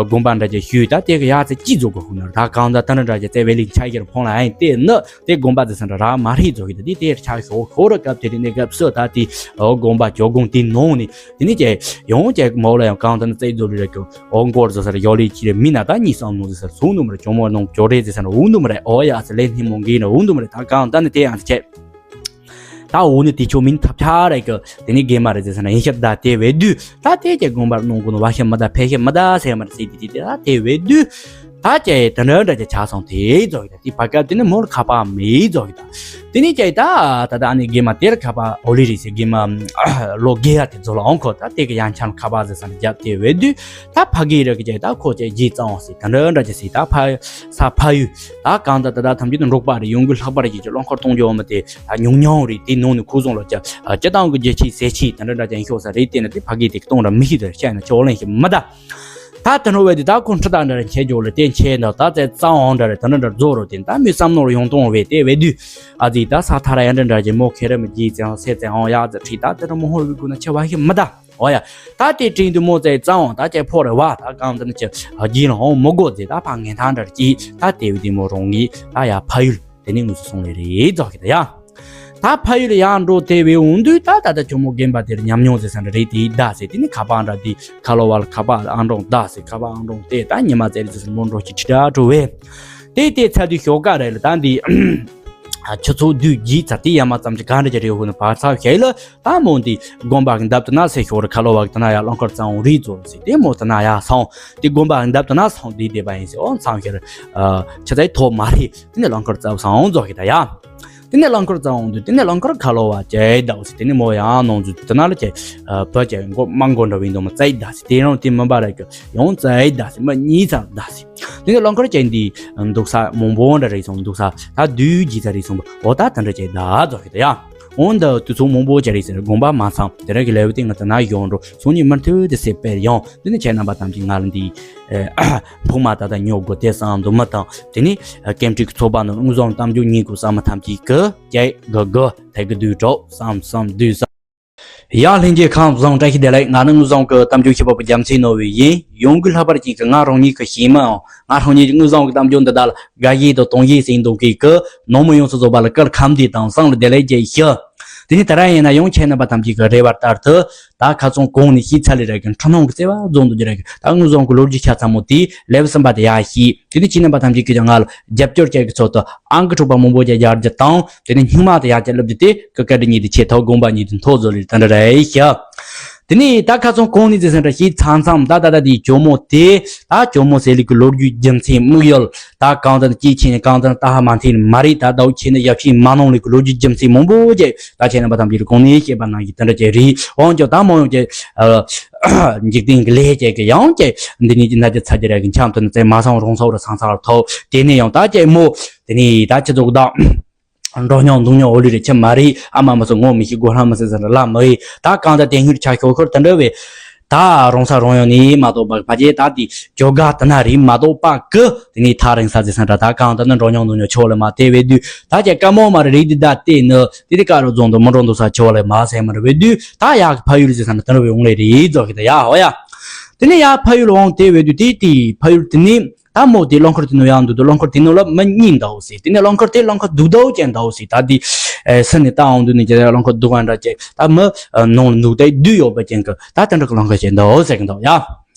དགོན་པ་འདྲ་ཅིག་ཞུས། ད་དེ་གི་ཡ་ཚེ་ཅི་བཟོ་དགོས་ཁུ་ན་ད་གང་ད་ད་འདྲ་འདྲ་ཅིག་ཚེ་བེ་ལིང་ཆ་ཡེར་ཕོང་ལ་ཨ་ནི་དེ་ནི་དེ་དགོན་པ་ཟེར་ས་འདྲ་ར་མ་རེད་བཟོ་གི། ད་དེ་དེར་ཆ་ཤོག་ཤོག་ར་སྐབས་དེ་རིང་ནས་སྐབས་སུ་ད་དེ་དགོན་པ་ཇོ་དགོན་དེ་ནང་ནས་དེ་ནས་ཀྱི་ཡང་ཀྱི་མོ་ལ་ཡང་གང་ད་ནི་རྩེད་རྫོགས་རེ་ར་གི་འོ་འགོར་བཟོ་ས་ར་ཡོ་ལི་ཅི་རེ་མི་ན་ད་གཉིས་བསམ་ནོ་ཟེར་ས་ར་སོང་ནོ་མ་རེད། ཇོ་མོ་ནང་ཇོ་རེ་ཟེར་ས་འདྲ་འུ་ནོ་མ་རེད། ཨོ་ཡ་ཟེར་ལས་སྣེ་མོ་འགའི་འདྲ་འུ་ནོ་མ་རེད། ད་གང་ད་ནི་དེ་ཡང་ཟེར་ཆེ། ད་འོ་ནི་དེ་ཆོ་མིན་ཐབས་ཆག་རེད་གི། དེ་ནི་རྒན་མ་རེད་ཟེར་ས་ན་ཡིན་ཤབ་ད་དེ་བས་དུས་ད་དེ་ཀྱི་དགོན་པར་གནང་དགོས་ནོ་བ་ཤ་མི་ད་ཕེ་ཤ་མི་ད་ཟེར་མ་རེད་ཟེར་དེ་དེ་དེ་ད་དེ་བས་དུས་ད་ཀྱི་དེ་འདྲ་འདྲ་ཀྱི་ཆ་སོང་དེ་རྫོགས་ཡོད། དེ་ཕ་སྐབས་དེ་ནི་མོར་ཁ་པ་མེད་རྫོགས་ཡོད། དེ་ནི་ཀྱི་ད་ད་ད་ཨ་ནི་རྒན་མ་དེར་ཁ་པ་འོ་ལི་རེད་ཟེར། རྒན་མ་ལོ་རྒས་ཡ་དེ་རྫོགས་ལ་འོང་ཁོ་ད་དེ་གི་ཡང་ཆང་ཁ་པ་ཟེར་ས་ན་རྒྱབ་དེ་བས་དུས་ད་ཕ་གི་རེད་གི་ཀྱི་ད་ཁོ་ཀྱི་རྗེས་གཙང་བ་ཟེར་ད་འདྲ་འདྲ་ཀྱི་ཟེར། ད་ཕ་ས་ཕ་ཡུལ་ད་གང་ད་ད་ད་ཐམས་ཅད་དུ་འབྲོག་པ་རེད། ཡོང་གི་ལྷག་པར་ཀྱི་ཀྱི་རླངས་འཁོར་གཏོང་རྒྱུ་འོ་མ་དེ་ད་ཉུང་ཉུང་རེད། དེ་ནང་ནས་ཁོ་བཟང་ལ་ཀྱི་སྤྱི་བཏང་གི་རྒྱལ་སྤྱིའི་ཟས་ཆས་དེ་འདྲ་འདྲ་ཅན་ཤོག་ས་རེད། དེ་ནི་དེ་ཕ་གི་དེ་གཏོང་ར་མི་ཤེས་དེ་བཤད་ན་ཆོག་ལེན་ཞིག་མི་ད། ད་དེ་འདྲ་བས་དེ་ད་ཁོ་ཁྲི་ད་འདྲ་ར་འཆད་རྒྱུ་ལ་དེ་འཆད་འདྲ་ད་ཙེ་རྩ་འོང་འདྲ་རེད། དེ་འདྲ་འདྲ་རྫོགས་རོ་དེ་ད་མི་བསམ་ནོར་ཡོང་གཏོང་བས་དེ་བས་དུས་ཨ་ཙི་ད་ས་ཐ་ར་ཡ་འདྲ་འདྲ་ཅན་མོ་ཁེ་ར་མི་རྗེས་ཙེ་ཨང་སེ་ཙེ་ཨང་ཡ་ཙེ་ཁྲི་ད་དེ་འདྲ་མོ་ཧོར་བི་གུ་ན་ཆེ་བ་ཞིག་མི་ད། འོ་ཡ། ད་དེ་དྲིན་དུ་མོ་ཙེ་རྩ་འོང་ད་ཀྱི་ཕོ་རེ་བ་ད་གང་དེ་ནི་ཀྱི་རྗེས་ལ་འོང་མི་དགོས་ཟེར། ད་ཕ་ངན་ཐང་འདྲ་ཀྱི་ད་དེ་བས་དེ་མོ་རོང་གི་ད་ཡ་ཕ་ཡུལ་དེ་ནི་དངོས་སུ་སོང་ལེ་རེད་རྫོགས་ཀྱི་ད་ཡ། ད་ཕ་ཡུལ་ཡང་འགྲོ་དེ་བས་འོང་དུས་ད་ད་ད་ཇོ་མོ་རྒན་པ་དེར་ཉམས་མྱོང་ཟེར་ས་འདྲ་རེད། དེ་ད་ཟེར་དེ་ནི་ཁ་པ་འདྲ་དེ་ཁ་ལོ་བ་ལ་ཁ་པ་ཨང་གྲོང་ད་ཟེར། ཁ་པ་ཨང་གྲོང་དེ་ད་ཉི་མ་ཙེ་རེ་ཟེར་ས་མོ་འགྲོ་ཅི་ཁྲི་ད་འགྲོ་བས། དེ་དེ་ཚ་དུས་ཞོགས་ཀ་རེད་ལ་ད་འདི་ཆུ་ཚོད་བདུན་བརྒྱད་ཚ་དེ་ཡ་མ་ཙམ་གྱི་ག་འདྲ་ཅིག་རེད་ཧོ་ནི་བར་ཚ་ཞེས་ལ། ད་མོ་འདི་དགོན་པ་གི་འདབས་དུ་ན་སེ་ཤོར་ཁ་ལོ་བ་གི་དུ་ན་ཡ་རླངས་འཁོར་གཙང་བོ་རིག་ཙོ་ཟེར་དེ་མོ་དུ་ན་ཡ་སོང་། དེ་དགོན་པ་གི་འདབས་དུ་ན་སོང་དེ་བསྡད་པ་ཡིན་ཟེར། ཨོ་མཚམས་ཤར་ཆུ་ཚའི་ཐོག་མ་རེད། དེ་ནས་རླངས་འཁོར་གཙང་བོ་སོང་རྫོགས་ཤིག་ད་ཡ། དེ་ནས་རླངས་འཁོར་གཙང་བོ་འདུག་དེ་ནས་རླངས་འཁོར་ཁ་ལོ་བ་ཅེ་ད་འོ་ཟེར། དེ་ནས་མོ་ཡང་ནང་འཛུལ་དུ་ན་ལ་ཅེ་བུ་ཅེ་མགོ་མ་མགོ་འདྲ་བའི་འདུག་མ་ཙའི་ད་ཟེར། དེ་རང་དེ་མི་འབར་ར་གི་ཡང་ཙའི་ད་ཟེར། མི་གཉིས་ཙམ་ད་ཟེར། དེ་ནས་རླངས་འཁོར་ཅན་འདི་འདུག་ས་མང་པོ་འདྲ་རེད་སོང་། འདུག་ས་ད་བདུན་བརྒྱད་ཙམ་རེད་སོང་། འོ་ད་ད་འདྲ་ཅན་ད་རྫོགས་ཤིག་ད་ཡ། འོ་ད་དུས་ཚོད་མང་པོ་ཅན་རེད་ཟེར། དགོན་པ་མ་ཚང་དེ་ར་གི་ལེ་བ་དེ་ང་ད་ན་ཡོང་འགྲོ་སོང་ཉིན་མར་ཐུ་དེ་སེ་པེར་ཡོང་། དེ་ནས་ཁྱེད་རྣམ་པ་ཐམས་ཅད་ང་ལ་འདི་ཕུག་མ་ད་ད་ཉོ་དགོས་དེ་བསམ་འདུག་མ་དང་དེ་ནས་ཀེམ་ཀྲིག་ཚོགས་པ་ནང་དངུལ་བཟང་གཏམ་རྒྱུད་ཉིན་གུང་བསམ་མ་ཐམས་ཅད་གི་ཀྱེ་གི་གི་ཐད་གི་དུས་གྲོགས་བསམ་བསམ་དུས་བསམ། ཡང་ལྷན་རྒྱས་ཁམས་བཟང་བཀྲ་ཤིས་བདེ་ལེགས། ང་ནི་དངུལ་བཟང་གི་གཏམ་རྒྱུད་ཤེས་པ་པོ་རྒྱལ་མཚན་ནོར་བུ་ཡིན། ཡོང་གི་ལྷག་པར་ཅིག་གི་ང་རང་ཉིད་ཀྱི་ཞེ་མའང་ང་རང་ཉིད་ཀྱི་དངུལ་བཟང་གི་གཏམ་རྒྱུད་འདི་དག་ལ་དགའ་ཞེན་དང་དུང་ཞེན་ཟིན་འདུག་གི་གི་ནང་མི་ཡོངས་སུ་རྫོགས་པ་ལ་བཀྲ་ཤིས་ཁམས་བདེ་དང་བསམ་ལ་བདེ་ལེགས་ཞེས་ཞུ། དེ་ནས་ད་ར་ཡིན་ན་ཡང་ཁྱེད་རྣམ་པ་ཐམས་ཅད་ཀྱི་རེ་བ་ལྟར་དུ་ད་ཁ་སང་གོང་ནས་ཤེས་ཚར་ལེ་ར་གི་འཁྲུལ་སྣང་གི་བརྩེ་བ་རྫོང་དུ་འགྱུར་ར་གི་ད་དངུལ་བཟང་གི་ལོ་རྒྱུས་ཆ་ཚང་མོ་དེ་ལེ་བ་གསུམ་པ་དེ་ཡར་ཤེས། དེ་ནས་ཁྱེད་རྣམ་པ་ཐམས་ཅད་ཀྱིས་ཀྱང་ང་ལ་རྒྱབ་སྐྱོར་བྱེད་ཀྱི་ཚོད་དུ་ཨང་ཀི་དྲུག་པ་མང་པོ་ཅིག་རྒྱག་རྒྱུ་དང་དེ་ནས་སྙིང་མ་དེ་ཡར་ཅིག་བསླབ་རྒྱུ་དེ་ཀི་ཀ་འདི་གཉིས་དེ་ཆེ་ཐོག་དགོངས་པ་གཉིས་དེ་མཐོ་བཟོ་ལེ་ད་འདྲ་རེད་ཤག་དེ་ནས་ད་ཁ་སང་གོང་ནས་ཟེར་ས་འདྲ་ཞིག་ཚང་ཚང་ད་ད་ད་དེའི་ཇོ་མོ་དེ་ད་ཇོ་མོ་ཟེར་ལུགས་ཀྱི་ལོ་རྒྱུས་རྒྱུ་མཚན་དམིགས་ཡུལ་ད་གང་ལྟར་སྐྱེས་ཆེན་གང་ལྟར་ལྟ་ཧ་མ་འཐེན་མ་རེད། ད་ཟླ་བོ་ཆེ་ནི་ཡབ་ཆེན་མ་གནང་ལུགས་ཀྱི་ལོ་རྒྱུས་རྒྱུ་མཚན་མང་པོ་ཅིག་ད་ཁྱེད་རྣམ་པ་ཐམས་ཅད་ལ་གོང་ནས་བཤད་པ་ནང་བཞིན་དེ་འདྲ་ཅིག་རེད། འོན་ཀྱང་ད་མ་ཡོང་ཅིག་འཇིག་རྟེན་གྱི་ལས་ཅིག་གི་ཡང་ཅིག་འདི་ནས་ཀྱི་ན་ཅི་ཚ་ཅི་ར་གི་འཆམ་དུ་ནི་ཚེ་མ་སང་རོང་ཚོ་རུ་སང་ཚ་རུ་ཐོག་དེ་ནས་ཡང་ད་ཅིག་མོ་དེ་ནས་ད་ཅི་ཚོགས་དང་འགྲོ་མྱོང་འདུག་མྱོང་འོ་ལུས་རེ་ཆེ་མ་རེད། ཨ་མ་མ་སོ་ངོ་མི་ཤེས་སྒོ་ལྷ་མ་སོ་ཟེར་ལ་མ་ཡིན། ད་གང་ལྟར་དེ་སྔོན་ཆ་ཤོར་ཤོར་དེ་འདྲ་བས་ད་རོང་ས་རོང་ཡོང་ནི་མ་གཏོགས་པ་ཕ་རྗེས་ད་དེ་ཇོ་དགའ་དེ་ན་རེད་མ་གཏོགས་པ་ཀི་དེ་ནས་ཐག་རིང་ས་ཟེར་ས་འདྲ་ད་གང་ལྟར་ནི་འགྲོ་མྱོང་འདུག་མྱོང་ཆོག་ལ་མ་དེ་བས་དུས་ད་ཅི་དཀའ་མོ་མ་རེད་རེད་འདི་ད་ལྟས་ནི་དེ་དེ་ཀ་རུ་རྫོང་དུ་མི་འགྲོ་འདུག་ས་ཆོག་ལ་མ་ཟེར་མ་རེད་བས་དུས་ད་ཡག་གི་ཕ་ཡུལ་ཟེར་ས་འདྲ་དེ་འདྲ་བས་འོང་ལེ་རེད་རྫོགས་ཤིག་ད་ཡ་ཧོ་ཡ། དེ་ནས་ཡ་ཕ་ཡུལ་འོང་དེ་བས་དུས་དེ་དེ་ཕ་ཡུལ་དེ་ནས། ད་མོ་དེ་རླངས་འཁོར་དེ་ནོ་ཡང་འདུག་དུ་རླངས་འཁོར་དེ་ནོ་ལ་མི་གཉིས་འདའོ་ཟེར། དེ་ནས་རླངས་འཁོར་དེ་རླངས་འཁོར་འདུག་འདའོ་ཅན་འདའོ་ཟེར། ད་དེ་ཨེ་སུ་ནས་ད་འོང་དུས་ནས་ཀྱི་རླངས་འཁོར་འདུག་ག་འདྲ་ཅན་ད་མི་ནང་ལ་འདུག་དེ་བསྡུས་ཡོད་པ་ཅན་གི་ད་དེ་འདྲ་གི་རླངས་འཁོར་ཅན་འདའོ་ཟེར་གི་འདུག་ཡ།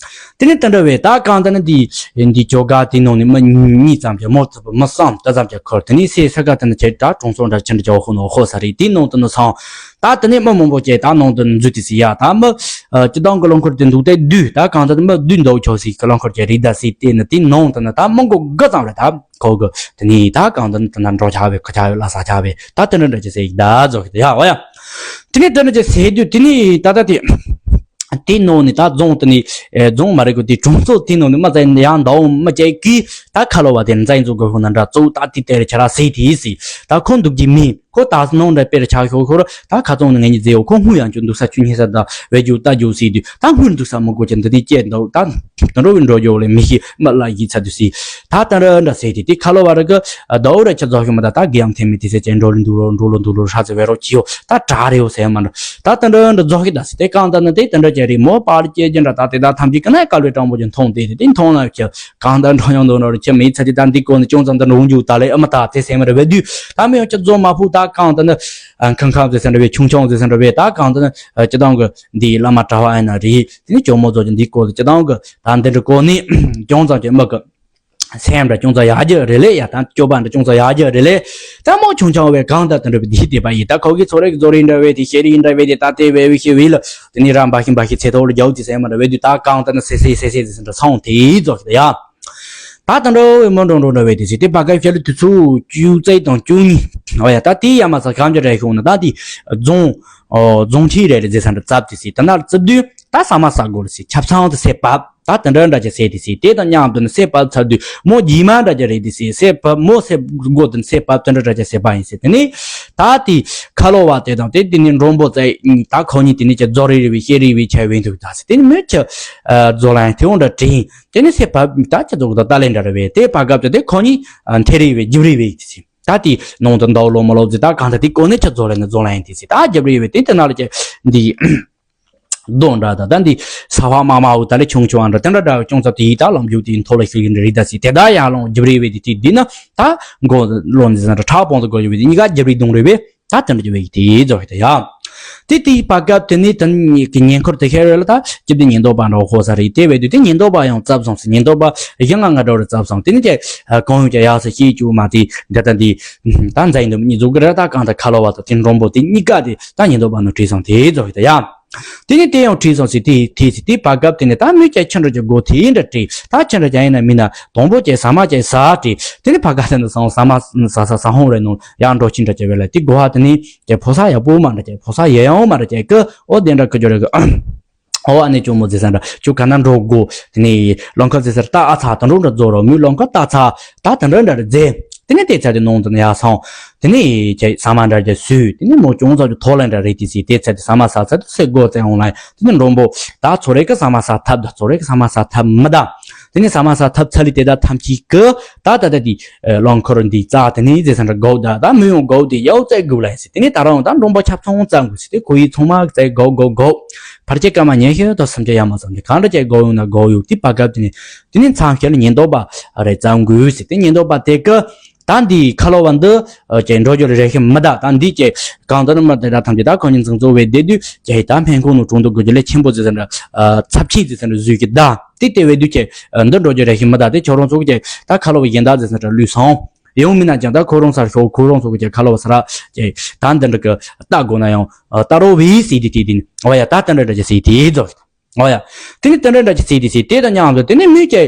དེ་ནས་དེ་འདྲ་བས་ད་གང་ལྟར་ན་འདི་འདི་ཇོ་དགའ་དེ་ནང་ནས་མི་གཉིས་ཙམ་ཅན་མོ་ཙི་པུ་མི་གསུམ་ད་ཙམ་ཅན་ཁུར། དེ་ནས་སའི་ས་ག་དེ་ན་ཅེ་ད་གྲོང་ཚོ་འདྲ་ཅན་འདྲ་ཅན་ཧོ་ནོ་ཧོ་ས་རེད། དེ་ནང་དུ་ནི་སང་ད་དེ་ནས་མི་མང་པོ་ཅིག་ད་ནང་དུ་འཛུལ་ཏེ་སི་ཡ་ད་མི་སྤྱི་བཏང་གི་རླངས་འཁོར་དེ་འདུག་སྟེ་བསྡུས་ད་གང་ལྟར་མི་བསྡུས་འདུག་ཆོག་སི་གི་རླངས་འཁོར་ཅིག་རེད་ད་སི་དེ་ནི་དེ་ནང་དུ་ནི་ད་མི་མགོ་དགུ་ཙམ་རེད། ད་ཁོ་གི་དེ་ནས་ད་གང་ལྟར་དེ་ན་འགྲོ་ཆགས་པའི་ཁ་ཆགས་པའི་ལ་ས་ཆགས་པའི་ད་དེ་འདྲ་འདྲ་ཅིག་སེ་ཡིག་ད་རྫོགས་ཀྱི་ད་ཡ་འོ་ཡ། དེ་ནས་དེ་འདྲ་ཅིག་སེ་དུས་དེ་ནས་ད་ད་དེ། དེའི་ནང་ནས་ད་རྫོང་དེ་ནས་ཨེ་རྫོང་མ་རེད་གོ་དེ་གྲོང་ཚོ་དེའི་ནང་ནས་མ་བཙལ་ཡང་འདའ་འོང་མི་བཅས་ཀྱིས་ད་ཁ་ལོ་བ་དེ་མཛའ་འཛུགས་དགོས་ཁོ་ན་འདྲ་གཙོ་བོ་ད་དེ་དེར་ཁྱེད་ར་སེ་དེ་སི་ད་ཁོ་འདུག་གི་མི། ཁོ་ད་སྣང་འདྲ་དཔེར་ཆ་ཤོག་ཁོ་ར་ད་ཁ་ཚོང་ནི་ངེད་གཉིས་རྫས་ཡོད། ཁོ་སྔུན་ཡང་ཅུང་འདུག་ས་ཆུ་ཉེ་ས་དང་བེད་རྒྱུ་ལྟ་རྒྱུ་སྲིད་དུས་ད་སྔུན་འདུག་ས་མི་དགོས་ཀྱི་འདི་དེ་སྐྱེས་འདུག་ད་དུད་འགྲོ་བའི་འགྲོ་རྒྱུ་ལས་མི་ཤེས་མི་ལ་ཡིད་ཚ་དུས་སྲིད། ད་དུད་འགྲོ་འདྲ་ཟེར་དེ་དེ་ཁ་ལོ་བ་ར་གི་ཟླ་འོ་ར་ཁྱི་རྫོགས་ཤོག་མ་ད་ད་གི་ཡང་ཐེ་མི་དེ་ཟེར་ཅན་འགྲོ་ལུ་འདུག་ལོ་འགྲོ་ལོ་འདུག་ལོ་ཧྲ་ཚེ་བེ་རོ་ཁྱི་ཡོ་ད་གྲ་རེ་ཡོ་ཟེར་མ་འདྲ། ད་དུད་འགྲོ་འདྲ་རྫོགས་ཤིག་ད་སྲིད་དེ་གང་ད་ནི་དེ་དུད་འགྲོ་ཅན་རེད་མོ་པར་སྐྱེ་ཅན་འདྲ་ད་དེ་ད་ཐམས་ཅད་ཀི་ན་དཀའ་ལས་དྲང་པོ་ཅན་མཐོང་དེ་དེ་དེ་མཐོང་ན་ཁྱི། གང་ལྟར་འགྲོ་ཡོང་དོ་ནོར་ཁྱི་མི་ཚ་དེ་ད་འདི་སྐོར་ནས་ཅུང་ཙམ་དུ་འོང་རྒྱུ་ད་ལེ་ཨ་མ་ད་དེ་སེམས་རེ་བེ་དུས་ད་མི་ཡོང་ཁྱི་རྫོགས་མ་ཕུག་ད་གང་ལྟར་ནི་ཁང་ཁང་ཟེར་ས་འདྲ་བས་ཆུང་ཆུང་ཟེར་ས་འདྲ་བས་ད་གང་ལྟར་ནི་སྤྱི་བཏང་གི་འདི་བླ་མ་གྲྭ་བ་ཨེ་ན་རེད། དེ་ནི་ཇོ་མོ་རྫོགས་ཀྱི་འདི་སྐོར་དུ་སྤྱི་བཏང་གི་ད་འདི་འདྲ་སྐོར་ནས་ཅུང་ཙམ་གྱི་མི་གི་སེམས་འདྲ་ཅུང་ཙམ་ཡག་རྒྱུ་རེད་ལེ་ཡ་ད་སྐྱོ་པ་འདྲ་ཅུང་ཙམ་ཡག་རྒྱུ་རེད་ལེ། ད་མོ་ཆུང་ཆུང་བས་གང་ལྟར་དེ་འདྲ་བས་འདི་བལྟས་པ་ཡིན། ད་ཁོ་གི་ཚོ་རེ་གི་རྫོགས་རེ་འདྲ་བས་དེ་ཤེས་རིག་འདྲ་བས་དེ་ད་དེ་བས་བས་ཤེས་བས་ལ་དེ་ནི་ར་འབའ་ཤིང་འབའ་ཤིང་ཚེ་ཐོག་ལ་རྒྱའུ་དེ་སེམས་མ་འདྲ་བས་དུས་ད་གང་ལྟར་ནི་སེ་སེ་སེ་སེ་ཟེར་འདྲ་སོང་དེ་རྫོགས་ཤིག་ད་ཡ། ད་ད་འདྲ་བའི་མི་འགྲོ་འགྲོ་འདྲ་བའི་དེ་ཚེ་དེ་བར་སྐབས་ཤར་ལུ་དུས་ཚོད་བཅུ་རྩ་དང་བཅུ་གཉིས། འོ་ཡ་ད་དེའི་ཡ་མ་ས་གམ་གྱི་རེ་ཤོང་ན་ད་དེ་རྫོང་། རྫོང་ཁྲི་རེ་རེ་ཟེར་ས་འདྲ་རྩབ་དེ་ཚེ་ད་ནར་རྩིབ་དུས་ད་ས་མ་ས་སྒོ་ལ་ཚེ་ཆབ་ཚང་དུ་སེ་བབ་ད་དེ་འདྲ་འདྲ་ཅིག་ཟེར་དེ་ཚེ་དེ་དང་མཉམ་དུ་ནི་སེ་བབ་ཚར་དུས་མོ་རྗེས་མ་འདྲ་ཅིག་རེད་དེ་ཚེ་སེ་བབ་མོ་སེ་སྒོ་དུ་ནི་སེ་བབ་དེ་འདྲ་འདྲ་ཅིག་ཟེར་བ་ཡིན་ཟེར་དེ་ནི། ད་དེ་ཁ་ལོ་བ་དེ་དང་དེ་དེ་ནི་མགྲོན་པོ་ཚེ་ད་ཁོ་གཉིས་དེ་ནི་ཅིག་རྫོགས་རེ་རེ་བའི་ཤེས་རེ་བའི་ཆ་བའི་འདུག་ད་ཚེ་དེ་ནི་མོ་ཆ་རྫོགས་ལ་ཡང་དེ་འོང་འདྲ་དྲིན། དེ་ནི་སེ་བབ་ད་ཁྱེད་ཚོ་གི་ད་ལྟ་ལས་འདྲ་རེ་བས་དེ་བར་སྐབས་དེ་དེ་ཁོ་གཉིས་ཨ་འཐེ་རེ་བས་རྒྱུབ་རེ་བས་དེ་ཚེ་ད་དེ་ནང་དུ་འདའོ་ལོ་མ་ལོ་ཟེར་ད་གང་ད་དེ་ཀོ་ནས་ཁྱེད་ཚོ་ལས་ནི་རྫོགས་ལ་ཡིན་དེ་ཚེ་ད་རྒྱུབ་རེ་བས་དེ་དེ་ན་ལ་ཀྱེ་འདི་རྡོ་འདྲ་ད་ད་འདི་ས་བ་མ་མ་འུ་ད་ལས་ཆུང་ཆུང་ཨ་འདྲ་དེ་འདྲ་འདྲ་ཅུང་ཙམ་དེ་ཡིས་ད་ལམ་རྒྱུག་དེ་མཐོ་ལ་ཤིག་ཡིན་རེད་ད་ཚེ་དེ་ད་ཡར་ལོང་རྒྱུབ་རེ་བས་དེ་དེ་འདི་ན་ད་མགོ་ལོ་འདི་ཟེར་ན་ཁྲག་པོང་དུ་གོ་རྒྱུ་བས་དེ་གཉིས་ཀ་རྒྱུབ་རེ་རྡུང་རེ་བས། ད་དེ་འདྲ་བའི་དེ་རྫོགས་ཤིག་ད་ཡ། དེ་དེའི་བར་སྐབས་དེ་ནས་དེ་ནས་ཀྱི་ཉེ་འཁོར་དེ་ཤེས་རེད་ལ་ད་ཅི་བདེ་ཉེན་རྟོག་པ་འདྲ་བོ་ཧོ་ས་རེད་དེ་བས་དུས་དེ་ཉེན་རྟོག་པ་ཡང་བཙབ་སོང་ཟེར་ཉེན་རྟོག་པ་གཞན་ང་ང་འདྲ་བོ་རེ་བཙབ་སོང་དེ་ནས་ཀྱི་གང་ཡོང་ཀྱི་ཡག་ས་ཤེས་བཅུག་མ་དེ་འདི་ད་འདི་ད་མཛའ་ཡིན་འདུག་གཉིས་འཛུགས་གི་རེད་ད་གང་ད་ཁ་ལོ་བ་དང་དེ་མགྲོན་པོ་དེ་གཉིས་ཀ་དེ་ད་ཉེན་རྟོག་པ་ནང་བྲིས་སོང་དེ་རྫོགས་ཤིག་ད་ཡ། དེ་ནས་དེ་ཡང་བྲིས་སོང་ཟེར་དེ་དེ་ཟེར་དེ་བར་སྐབས་དེ་ནས་ད་མི་སྐྱ་ཁྱི་འདྲ་ཅིག་སྒོ་དེ་འདྲ་བྲིས་ད་ཁྱི་འདྲ་ཅིག་ཡིན་ན་མིན་ན་དང་པོ་ཀྱི་ཟ་མ་ཀྱི་ཟ་བྲིས་དེ་ནས་བར་སྐབས་དེ་ནས་སོང་ཟ་མ་ཟ་ས་ཟ་ཧོང་རེ་ནང་ཡང་འགྲོ་ཁྱི་འདྲ་ཅིག་བས་ལ་དེ་སྒོ་ཧ་དེ་ནས། ཀྱི་ཕོ་ས་ཡག་པོ་མ་འདྲ་ཀྱི་ཕོ་ས་ཡག་ཡང་མ་འདྲ་ཀྱི་ཀི་ཨོ་དེ་འདྲ་ཀི་ཇོ་རེ་ཀི། ཨོ་ཨ་ནེ་ཅོ་མོ་ཟེར་ས་འདྲ་ཅུ་ག་ན་འགྲོ་དགོ། དེ་ནས་ལོང་ཁ་ཟེར་ས་ར་ཏ་ཨ་ཚ་ད་འགྲོ་འདྲ་རྫོགས་རོ་མུ་ལོང་ཁ་ཏ་ཚ་ད་དེ་འདྲ་འདྲ་རེ་ཟེར། དེ་ནས་དེ་ཚ་དེ་ནང་དུ་ནས་ཡར་སོང་། དེ་ནས་ཀྱི་ས་མ་འདྲ་ཀྱི་སུས་དེ་ནས་མོ་ཅུང་ཙམ་ཀྱི་ཐོག་ལ་འདྲ་རེད་དེ་སི་དེ་ཚ་དེ་ས་མ་ས་ཚ་དེ་སེ་སྒོ་བཙན་འོང་ལ་དེ་ནས་མགྲོན་པོ་ད་ཚོ་རེ་ཀི་ས་མ་ས་ཐབ་ད་ཚོ་རེ་ཀི་ས་མ་ས་ཐབ་མི་ད། དེ་ནས་ས་མ་ས་ཐབ་ཚ་ལི་དེ་ད་ཐམས་ཅད་ཀི་ད་ད་ད་དེ། ལོང་འཁོར་འདི་རྩ་དེ་ནས་ཟེར་ས་འདྲ་གོ་ད་ད་མི་ཡོང་གོ་དེ་ཡའོ་བཙལ་དགོས་ལ་ཟེར་དེ་ནས་ད་རང་ད་མགྲོན་པོ་ཆབ་ཚང་བཙལ་དགོས་ཟེར་དེ་ཁོ་ཡི་ཚང་མ་བཙལ་གོ་གོ་གོ། ཕར་ཆེ་ཀ་མ་ཉན་ཤེས་ད་སེམས་ཅན་ཡ་མ་བསམ་གྱི་གང་འདྲ་བྱས་གོ་ཡོང་ན་གོ་ཡོང་དེ་བར་སྐབས་དེ་ནས་དེ་ནས་མཚམས་ཤར་ལ་ཉེན་རྟོག་པ་རེ་བཙལ་དགོས་ཟེར་དེ་ཉེན་རྟོག་པ་དེ་ཀི་ད་འདི་ཁ་ལོ་བ་འདི་ཀྱི་འགྲོ་རྒྱུ་རེ་ཤི་མི་ད་ད་འདི་ཀྱི་གང་ལྟར་མི་དེ་ད་ཐམས་ཅད་ད་ཁོ་ཉིན་ཚང་གཙོ་བའི་སྡེ་དུས་ཀྱི་ད་འཕེན་ཁོང་ནུ་གྲོང་དུ་དགོས་རྒྱུ་ལས་ཆེན་པོ་ཟེར་ས་འདྲ་ཚབས་ཆེ་ཟེར་ས་འདྲ་བཟོས་ཀྱི་ད། དེ་ལྟེ་བའི་དུས་ཀྱི་འདི་འགྲོ་རྒྱུ་རེ་ཤི་མི་ད་དེ་ཁྱོད་རང་ཚོ་གི་ད་ཁ་ལོ་བ་གཞན་དག་ཟེར་ས་འདྲ་ལུས་སོང་། ཡང་མིན་ན་ཀྱང་ད་ཁོ་རང་སར་ཤོག་ཁོ་རང་ཚོ་གི་ཁ་ལོ་བ་ས་ར་ཀྱི་ད་འདི་འདྲ་གི་ལྟ་དགོས་ན་ཡང་ལྟ་རོགས་བྱས་ཟེར་དེ་དེ་དེ་ནི་འོ་ཡ་ད་དེ་འདྲ་འདྲ་ཅིག་ཟེར་དེ་རྫོགས། འོ་ཡ། དེ་ནི་དེ་འདྲ་འདྲ་ཅིག་ཟེར་དེ་ཟེར་དེ་དང་མཉམ་དུ་དེ་ནི་མི་ཀྱི་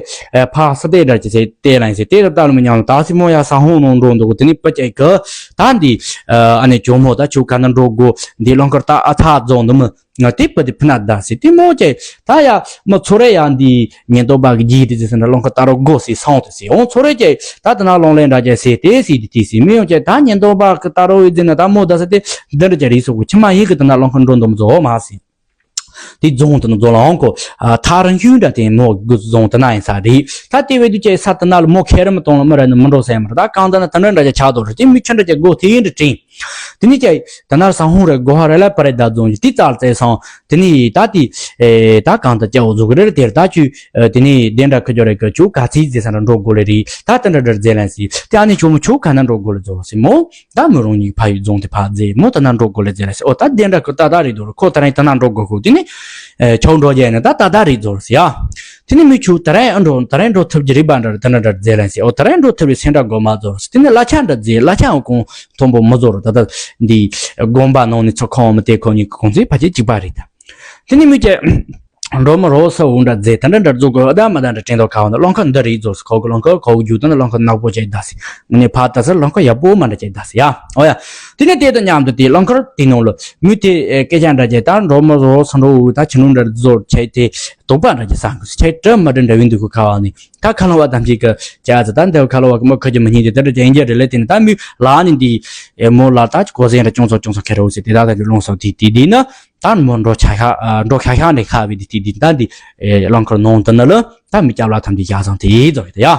ཕ་ས་དེ་འདྲ་ཅིག་ཟེར་དེ་ལ་ཡིན་ཟེར་དེ་ལ་ལྟ་ལ་མི་མཉམ་ལ་ད་སི་མོ་ཡ་ས་ཧོང་ནང་འགྲོ་འདུག་དེ་ནི་པ་ཀྱི་གི་ད་འདི་ཨ་ནི་ཇོ་མོ་ད་ཆུ་ཁ་ན་འགྲོ་དགོས་འདི་ལོང་ཁར་ད་ཨ་ཚ་རྫོང་འདི་མི། ང་དེ་པ་དེ་ཕུ་ན་ད་སི་དེ་མོ་ཀྱེ་ད་ཡ་མི་ཚོ་རེ་ཡ་འདི་ཉེན་རྟོག་པ་གི་རྗེས་དེ་ཟེར་ས་འདྲ་ལོང་ཁ་ལྟ་རོགས་དགོས་སི་སོང་དེ་སི་འོང་ཚོ་རེ་ཀྱེ་ད་དེ་ན་ལོང་ལེན་འདྲ་ཀྱེ་སི་དེ་སི་དེ་དེ་སི་མི་ཡོང་ཀྱེ་ད་ཉེན་རྟོག་པ་གི་ལྟ་རོགས་ཡི་དེ་ན་ད་མོ་ད་སི་དེ་འདི་འདྲ་ཀྱེ་རིགས་སོགས་གི་ཕྱི་མ་ཡིན་གི་དེ་ན་ལོང་ཁ་འགྲོ་འདོམ་བཟོ་མ་སི། དེ་རྫོང་དེ་ན་རྫོང་ལ་འོང་གོ་ཐག་རིང་ཤོས་འདྲ་དེ་མོ་གི་རྫོང་དེ་ན་ཡིན་ས་རེད། ད་དེ་བས་དུ་ཀྱེ་ས་དེ་ན་ལ་མོ་ཁེ་རི་མི་གཏོང་ལ་མི་ར་ནི་མི་འགྲོ་ས་ཡ་མ་ར་ད་གང་ད་ན་དེ་འདྲ་འདྲ་ཀྱེ་ཆགས་དོ་རེད་དེ་མི་ཁྱེད་འདྲ་ཀྱེ་སྒོ་དེ་ཡིན་འདྲ་དྲིན། དེ་ནས་ཀྱང་ད་ནར་ས་ཧུང་རེ་སྒོ་ཧ་རེ་ལ་པ་རེ་ད་རྫོང་གི་དེ་རྩར་བཙལ་སོང་། དེ་ནས་ད་དེ་ཨེ་ད་གང་ད་ཀྱ་འོ་ཟུག་རེ་རེ་དེར་ད་ཆུ་དེ་ནས་དེ་འདྲ་ཁུ་ཅོ་རེ་གི་ཆུ་ག་ཚིག་ཟེར་ས་འདྲ་འགྲོ་དགོས་ལེ་རེད་ད་དེ་འདྲ་འདྲ་རྫས་ལན་སི་དེ་ཨ་ནི་ཆུ་མོ་ཆུ་ག་ན་འགྲོ་དགོས་ལེ་རྫོགས་སི་མོ་ད་མི་རུང་ཉིག་ཕ་ཡུལ་རྫོང་དེ་ཕ་རྫས་མོ་ད་ན་འགྲོ་དགོས་ལེ་རྫས་ལན་སི་ཨོ་ད་དེ་འདྲ་ཁུ་ད་ད་རེད་དོ་རེ་ཁོ་ད་རེ་ད་ན་འགྲོ་དགོས་ཁུ་དེ་ནས་ཨེ་ཆུ་འགྲོ་རྒྱ་ནི་ད་ད་ད་རེད་རྫོགས་སི་ཡ། དེ་ནས་མི་ཆུ་ད་རེ་ཨ་འགྲོ་ད་རེ་འགྲོ་ཐུབ་ཀྱི་རེད་པ་འདྲ་ད་ན་འདྲ་རྫས་ལན་སི་ཨོ་ད་རེ་འགྲོ་ཐུབ་རེད་སེ་འདྲ་དགོས་མ་རྫོགས་སི་དེ་ནས་གླ་ཆ་འདྲ་རྫས་གླ་ཆ་ཨོ་གོང་། མཐོན་པོ་མི་བཟོ་རུ་ད་ལྟ་འདི་དགོན་པ་ནང་ནས་ཚོ་ཁང་མི་དེ་ཁོ་གཉིས་ཁོང་ཚོའི་ཕ་ཆེ་གཅིག་པ་རེད་ད། དེ་ནི་མི་ཀྱེ་ འགྲོ་མི་རོ་ས་འུ་འདྲ་རྫས་ད་འདྲ་འདྲ་རྫོགས་དགོས་ཨ་ད་མ་ད་འདྲ་དྲན་དོ་ཁ་བ་འདི་རླངས་འཁོར་འདི་རེད་རྫོགས་སུ་ཁོ་གི་རླངས་འཁོར་ཁོ་གི་རྒྱུ་དང་རླངས་འཁོར་ནག་པོ་བྱས་ད་སི་ངུ་ནས་ཕ་ད་སི་རླངས་འཁོར་ཡག་པོ་མ་འདྲ་བྱས་ད་སི་ཡ། ཨོ་ཡ། དེ་ནས་དེ་དང་མཉམ་དུ་དེ་རླངས་འཁོར་དེ་ནང་ལ་མི་དེ་སྐད་ཆ་འདྲ་བྱས་ད་འགྲོ་མི་རོ་ས་འགྲོ་འུ་ད་ཁྱི་ནུ་འདྲ་རྫོགས་བྱས་དེ་དོགས་པ་འདྲ་བྱས་ས་ཁྱི་གྲི་མ་འདྲ་འདྲ་བའི་འདུག་ཁོ་ཁ་བ་ནས་ད་ཁ་ལོ་བ་དམ་ཅིག་གི་ཅག་ཙི་ད་འདི་ཁ་ལོ་བ་གི་མི་ཁ་གི་མི་ཉན་དེ་ད་འདྲ་བྱས་འཇལ་རེ་ལས་དེ་ནས་ད་མི་ལ་ནི་འདི་མོ་ལ་ད་གོ་ཟན་འདྲ་ཅུང་ཙག་ཅུང་ཙག་ཁེ་རོ་ཟེར་དེ་ད་ད་ལོང་སོ་དེ་དེ་དེ་ན། ད་མོ་འགྲོ་ཆ་ཤ་འགྲོ་ཤ་ཤ་ནས་ཁ་བའི་དེ་དེ་ད་འདི་རླངས་འཁོར་ནང་དུ་ན་ལ་ད་མི་སྐྱབས་ལ་ཐམས་ཅད་ཞག་བཟང་དེ་རྫོགས་ཡོད་ཡ།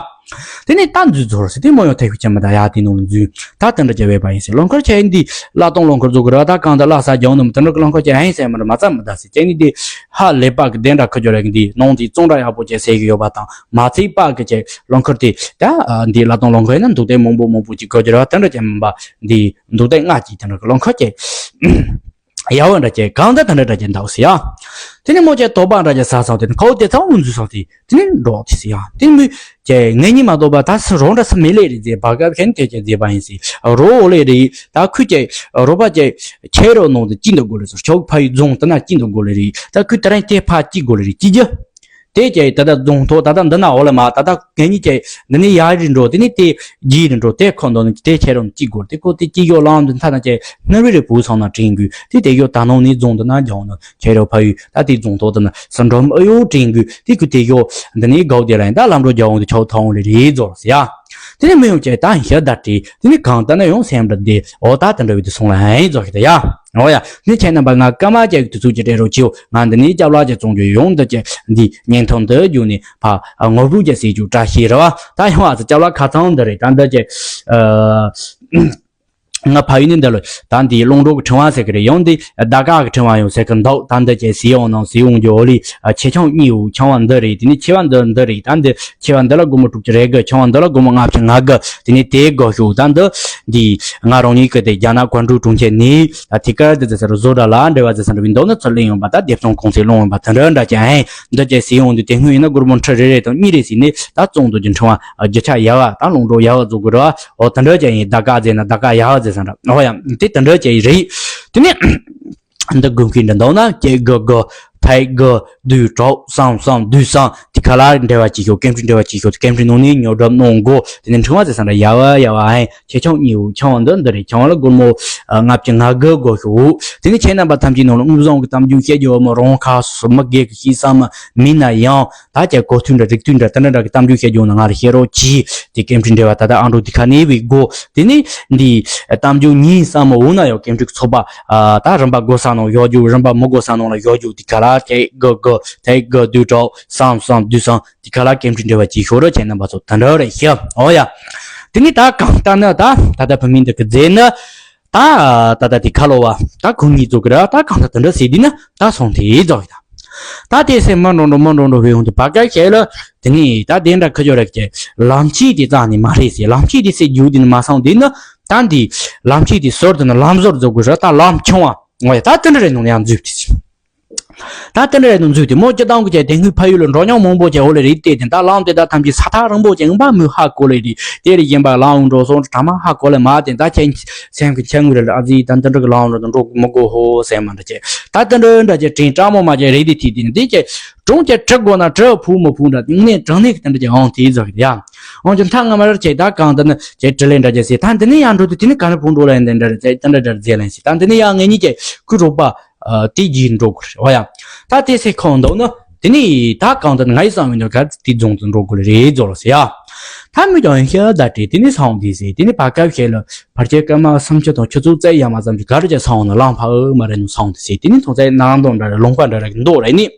དེ་ནས་ད་འཛུལ་རྫོགས་ཟེར་དེ་མོ་ཡང་ཐེག་ཤུ་ཆེན་མ་ད་ཡ་དེ་ནང་འཛུལ་ད་དེ་འདྲ་བྱས་པ་ཡིན་ཟེར་རླངས་འཁོར་ཆེ་འདི་གླ་གཏོང་རླངས་འཁོར་རྫོགས་གི་ར་ད་གང་ད་གླ་ས་རྒྱང་ནམ་དེ་འདྲ་གི་རླངས་འཁོར་ཆེ་ཨེ་ཟེར་མ་ར་མ་ཙམ་མི་ད་ཟེར་ཁྱེད་ནི་དེ་ཧ་ལས་པ་གི་དེ་འདྲ་ཁ་སྦྱོར་ར་གི་འདི་ནང་དེ་བཙོང་འདྲ་ཡག་པོ་བྱས་ཟེར་གི་ཡོད་པ་དང་མ་ཚིག་པ་གི་ཆེ་རླངས་འཁོར་དེ་ད་འདི་གླ་གཏོང་རླངས་འཁོར་ཡིན་ན་འདུག་སྟེ་མང་པོ་མང་པོ་ཅིག་ཁ་སྦྱོར་ར་དེ་འདྲ་ཆེ་མིན་པ་འདི་འདུག་སྟེ་ལྔ་ཅིག་དེ་འདྲ་གི་རླངས་འཁོར་ཆེ། ཡ་བ་འདྲ་ཅན་གང་ལྟར་དེ་འདྲ་འདྲ་ཅན་འདུག་ཟེར་ཡ། དེ་ནས་མོ་ཅན་དོགས་པ་འདྲ་ཅན་ཟ་སོང་དེ་ཁོ་དེ་ཚང་འུ་འཛུལ་སོང་དེ་དེ་ནས་འགྲོ་དེ་ཟེར་ཡ། དེ་ནས་མོ་ཅན་ངེད་གཉིས་མ་གཏོགས་པ་ད་སུ་རོ་འདྲ་སུ་མེད་ལེ་རེད་ཟེར་བ་ག་ཁན་དེ་ཅན་ཟེར་བ་ཡིན་ཟེར་རོ་འོ་ལེ་རེད་ད་ཁུ་ཅན་རོ་པ་ཅན་ཁྱེད་རོ་ནང་དུ་ཅི་འདུག་དགོས་ལེ་ཟེར་ཆོག་ཕ་ཡུལ་རྫོང་དུ་ན་ཅི་འདུག་དགོས་ལེ་རེད་ད་ཁུ་དེ་རིང་དེ་ཕ་ཅི་དགོས་ལེ་རེད་ཅི་རྒྱུ། དེ་ཀྱང་ད་ལྟ་རྫོང་ཐོག་ད་ལྟ་འདི་ན་འོ་ལ་མ་ད་ལྟ་ངེད་གཉིས་ཀྱིས་འདི་ནས་ཡར་རི་འགྲོ་དེ་ནས་དེ་རྗེས་རི་འགྲོ་དེ་ཁོ་འདོན་ནས་དེ་ཁྱེད་རང་གཅིག་དགོས་དེ་ཁོ་དེ་གཅིག་ཡོད་ལམ་དུ་མཐའ་ན་ཀྱི་སྣ་རི་རི་བུ་ཚང་ན་དྲན་དགོས་དེ་དེ་ཡོད་ད་ནང་ནས་རྫོང་འདི་ན་རྒྱང་ན་ཁྱེད་རང་ཕ་ཡུལ་ད་དེ་རྫོང་ཐོག་ཏུ་ན་སུ་འགྲོ་ཨ་ཡོད་དྲན་དགོས་དེ་ཁོ་དེ་ཡོད་འདི་ནས་སྒོ་དེ་ལ་ཡིན་ད་ལམ་འགྲོ་རྒྱ་འོང་དུ་ཆོག་ཐང་འོང་ལེ་རེད་རྫོགས་ཟེར་ཡ། དེ་ནས་མི་ཡོང་ཀྱང་ད་ཡིན་ཤ་ད་དྲིས་དེ་ནས་གང་ལྟར་ན་ཡང་སེམས་ར་བདེ་འོ་ད་དེ་འདྲ་བའི་དུ་སོང་ལ་ཡིན་རྫོགས་ཤི་ད་ཡ། འོ་ཡ། ནི་ཁྱེད་རྣམ་པ་ང་སྐར་མ་ཅིག་དུས་ཚོད་ཅིག་སྤྲད་རོགས་གྱིས། ང་འདི་ནས་སྐྱབས་ལགས་ཀྱི་བཙོང་རྒྱུ་ཡོང་འདི་ཀྱི་འདི་བརྙན་ཐུང་འདི་བརྒྱུད་ནས་ཕ་ངོ་སྤྲོད་ཀྱི་ཟེར་རྒྱུ་བཀྲ་ཤིས་རེད་བ། ད་ཡང་ཨ་ཙི་སྐྱབས་ལགས་ཁ་ཚང་འདི་རེད་ད་འདི་ཀྱི་ཨ། ང་ཕ་ཡུལ་ནས་འདི་ལ་ད་འདི་ཀློང་གྲོགས་ཀྱི་ཕྲེང་བ་ཟེར་གི་རེད་ཡང་འདི་ཟླ་དཀར་གི་ཕྲེང་བ་ཡོང་ཟེར་གི་འདུག་ད་འདི་ཀྱི་ཟེར་ཡོང་ནང་ཟེར་ཡོང་རྒྱུ་འོ་ལི་ཆེ་ཆུང་གཉིས་འོ་ཆུང་བ་འདི་རེད། དེ་ནས་ཆེ་བ་འདི་འདི་རེད། ད་འདི་ཆེ་བ་འདི་ལ་སྒོར་མོ་དྲུག་ཅུ་རེ་དགུ་ཆུང་བ་འདི་ལ་སྒོར་མོ་ལྔ་བཅུ་ང་དགུ་དེ་ནས་དེ་དགོས་ཤོག་ད་འདི་འདི་ང་རང་ཉིད་ཀྱི་དེ་རྒྱ་ནག་ཀོན་ཀྲུའུ་གྲོང་ཁྱེར་ནས་ད་ཐི་ཀར་དེ་ཚེ་སར་བཟོ་གྲྭ་ལ་འབྲེལ་བ་ཚེ་སར་བའི་མདོ་ནི་ཚུར་ལེན་ཡོང་པ་ད་སྡེབ་ཚོང་ཁོང་ཚོས་སློང་ཡོང་པ་དེ་འདྲ་འདྲ་ཅན་ཨེ་འདི་ཅན་ཟེར་ཡོང་དུས་དེ་སྔོན་ཡིན་ན་སྒོར་མོ་ཁྲི་རེ་རེ་དང་གཉིས་རེ་ཟིན་ནས་ད་བཙོང་དུ་གྱི་འཕྲེང་བ་རྒྱུ་ཆ་ཡག་བ་ད་ལོངས་སྤྲོ་ཡག་བ་བཟོ་དགོས་ར་འོ་དེ་འདྲ་ཅན་ཡིན། ད་ག་ཟེར་ན་ད་ག་ཡག་བ་ཟེར་སང་ར་འོ་ཡ་དེ་དེ་འདྲ་ཅན་ཡིན་རེད། དེ་ནས་འདི་དགོས་མཁན་འདི་འདུག་ན་ཀྱེ་དགུ་དགུ་ཐའི་དགུ་བདུན་དྲུག་གསུམ་གསུམ་བདུན་གསུམ་དེ་ག་ལ་འབྲེལ་བ་བྱེད་ཤོག་སྐད་འཕྲིན་འབྲེལ་བ་བྱེད་ཤོག་སྐད་འཕྲིན་ནང་ནས་ཉོ་སྒྲུབ་གནང་དགོས། དེ་ནས་འཕྲེང་བ་ཟེར་སང་ར་ཡག་བ་ཡག་བ་ཨེ། ཆེ་ཆུང་གཉིས་འོ་ཆུང་བ་འདི་འདི་རེད། ཆུང་བ་ལ་སྒོར་མོ་ལྔ་བཅུ་ང་དགུ་དགོས་ཤོག་དེ་ནི་ཁྱེད་རྣམ་པ་ཐམས་ཅད་ནང་ལ་དངོས་བཟང་གི་གཏམ་རྒྱུད་བཤད་རྒྱུ་བ་མོ་རང་ཁ་སུ་མི་སྒེར་གྱི་ཤེས་བསམ་མིན་ན་ཡང་ད་ཀྱང་གོ་ཐོས་འདྲ་རིག་ཐོས་འདྲ་དེ་འདྲ་འདྲ་གི་གཏམ་རྒྱུད་བཤད་རྒྱུ་ན་ང་ལ་བཤད་རོགས་གྱིས། དེ་སྐད་འཕྲིན་འབྲེལ་བ་ད་ལྟ་ཨང་གྲངས་དེ་ཁ་ནས་བི་དགོ་དེ་ནི་འདི་གཏམ་རྒྱུད་ཉིན་བསམ་མོ་འོ་ན་ཡང་སྐད་འཕྲིན་ཚོགས་པ་ད་རིམ་པ་དགོ་ས་ནང་ཡོད་རྒྱུ་རིམ་པ་མི་དགོ་ས་ནང་ལ་ཡོད་རྒྱུ་དེ་ག་ལ་ཀྱེ་དགུ་དགུ་ཐའི་དགུ་བདུན་དྲུག་གསུམ་གསུམ་བདུན་གསུམ་དེ་ག་ལ་སྐད་འཕྲིན་འབྲེལ་བ་གྱིས་ཤོག་རོགས་ཁྱེད་རྣམ་པ་ཚོ་དེ་འདྲ་རེད་ཤག་འོ་ཡ། དེ་ནི་ད་གང་ལྟར་ན་ད་ད་ལྟ་བུད་མེད་འདི་གི་རྫས་ནི་ད་ད་ལྟ་དེ་ཁ་ལོ་བ་ད་ཁོང་གཉིས་ཚོ་གི་ར་ད་གང་ལྟར་དེ་འདྲ་ཟེར་དུས་ན་ད་སོང་དེ་རྫོགས་ཡིན་ད། ད་དེ་སེ་མ་འགྲོ་འགྲོ་མ་འགྲོ་འགྲོ་བའི་ཧོང་དུ་བ་ཀ་ཤེ་ལ་དེ་ནི་ད་དེ་འདྲ་ཁ་སྦྱོར་རེག་ཅེ་ལམ་ཆས་དེ་རྩ་ནས་མ་རེད་ཟེར། ལམ་ཆས་དེ་སེ་རྒྱུ་དེ་ནི་མ་སོང་དེ་ནི་ད་འདི་ལམ་ཆས་དེ་ཟུར་དུ་ནི་ལམ་ཟུར་འཛུགས་དགོས་ར་ད་ལམ་ཆུང་བ་ངོ་ཡ་ད་དེ་འདྲ་རེད་ནོ་ཡང་འཛུགས་དེ་ཟེར། ད་དེ་འདྲ་ཡིན་ནོ་འཛུལ་ཏེ་མོ་སྤྱི་བཏང་གི་ཅན་དེ་སྔོན་ཕ་ཡུལ་ལ་འགྲོ་མྱོང་མང་པོ་ཅན་འོ་ལེ་རེད་དེ་དེ་ད་ལམ་དེ་ད་ཐམས་ཅད་ས་ཐག་རིང་པོ་ཅན་ཡིན་པ་མོས་ཧ་གོ་ལེ་རེད། དེ་རེད་ཡིན་པ་ལམ་འགྲོ་སོང་དྲ་མ་ཧ་གོ་ལེ་མ་དེ་ད་ཁྱེད་སེམས་ཀྱི་ཆེ་ངུ་རེ་ལ་ཨ་ཟི་ད་འདི་འདྲ་གི་ལམ་རེ་ད་འགྲོ་མི་དགོ་ཧོ་སེམས་མ་འདྲ་ཅན་ད་དེ་འདྲ་འདྲ་ཅན་དྲིན་དྲ་མོ་མ་ཅན་རེད་དེ་དེ་དེ་ནི་དེ་ཅན་གྲོང་ཅན་གྲི་དགོ་ན་གྲི་ཕུག་མི་ཕུག་འདྲ་དངོས་གནས་དྲང་གནས་ཀྱི་དེ་འདྲ་ཅན་འོང་དེ་ཟོ་གི་ཡ། འོང་ཅན་ཐ་ང་མ་ར་ཅན་ད་གང་ད་ནི་ཅན་དྲི་ལེ་འདྲ་ཅན་ཟེར་ད་འདི་ནི་ཡང་འགྲོ་དུས་དེ་ནི་ག་ནི་ཕུག་འགྲོ་ལེ་འདི་འདྲ་རེད་ཅན་དེ་འདྲ་འདྲ་རེད་ཟེར་ལེ་ཟེར་ད་འདི་ནི་ཡང་ངེད་གཉིས་ཅན་ཁུ་རོགས་པ། དེ་རྗེས་འགྲོ་དགོས་རེད་བ་ཡ། ད་དེ་སེ་ཁོང་འདུག་ན་དེ་ནི་ད་གང་ལྟར་ང་ཡི་བསམ་ཡོད་འདུག་ག་དེ་རྫོང་དུ་འགྲོ་དགོས་རེད་རྫོགས་ལ་ཟེར་ཡ། ད་མི་ཀྱང་ཤ་ད་དྲེ་དེ་ནི་སང་དེ་ཟེར་དེ་ནི་བ་ཀ་ཤེ་ལ་བར་ཆད་སྐར་མ་སུམ་ཅུ་དང་ཆུ་ཚོད་རྩ་ཡ་མ་ཙམ་གྱི་ག་རེ་བྱས་སང་ན་ལང་ཕ་ཨོ་མ་རེད་ནུ་སང་དེ་ཟེར་དེ་ནི་ཐོང་ཚད་ནང་དོང་འདྲ་རེད་ལུང་པ་འདྲ་རེད་མདོག་རེད་ནི།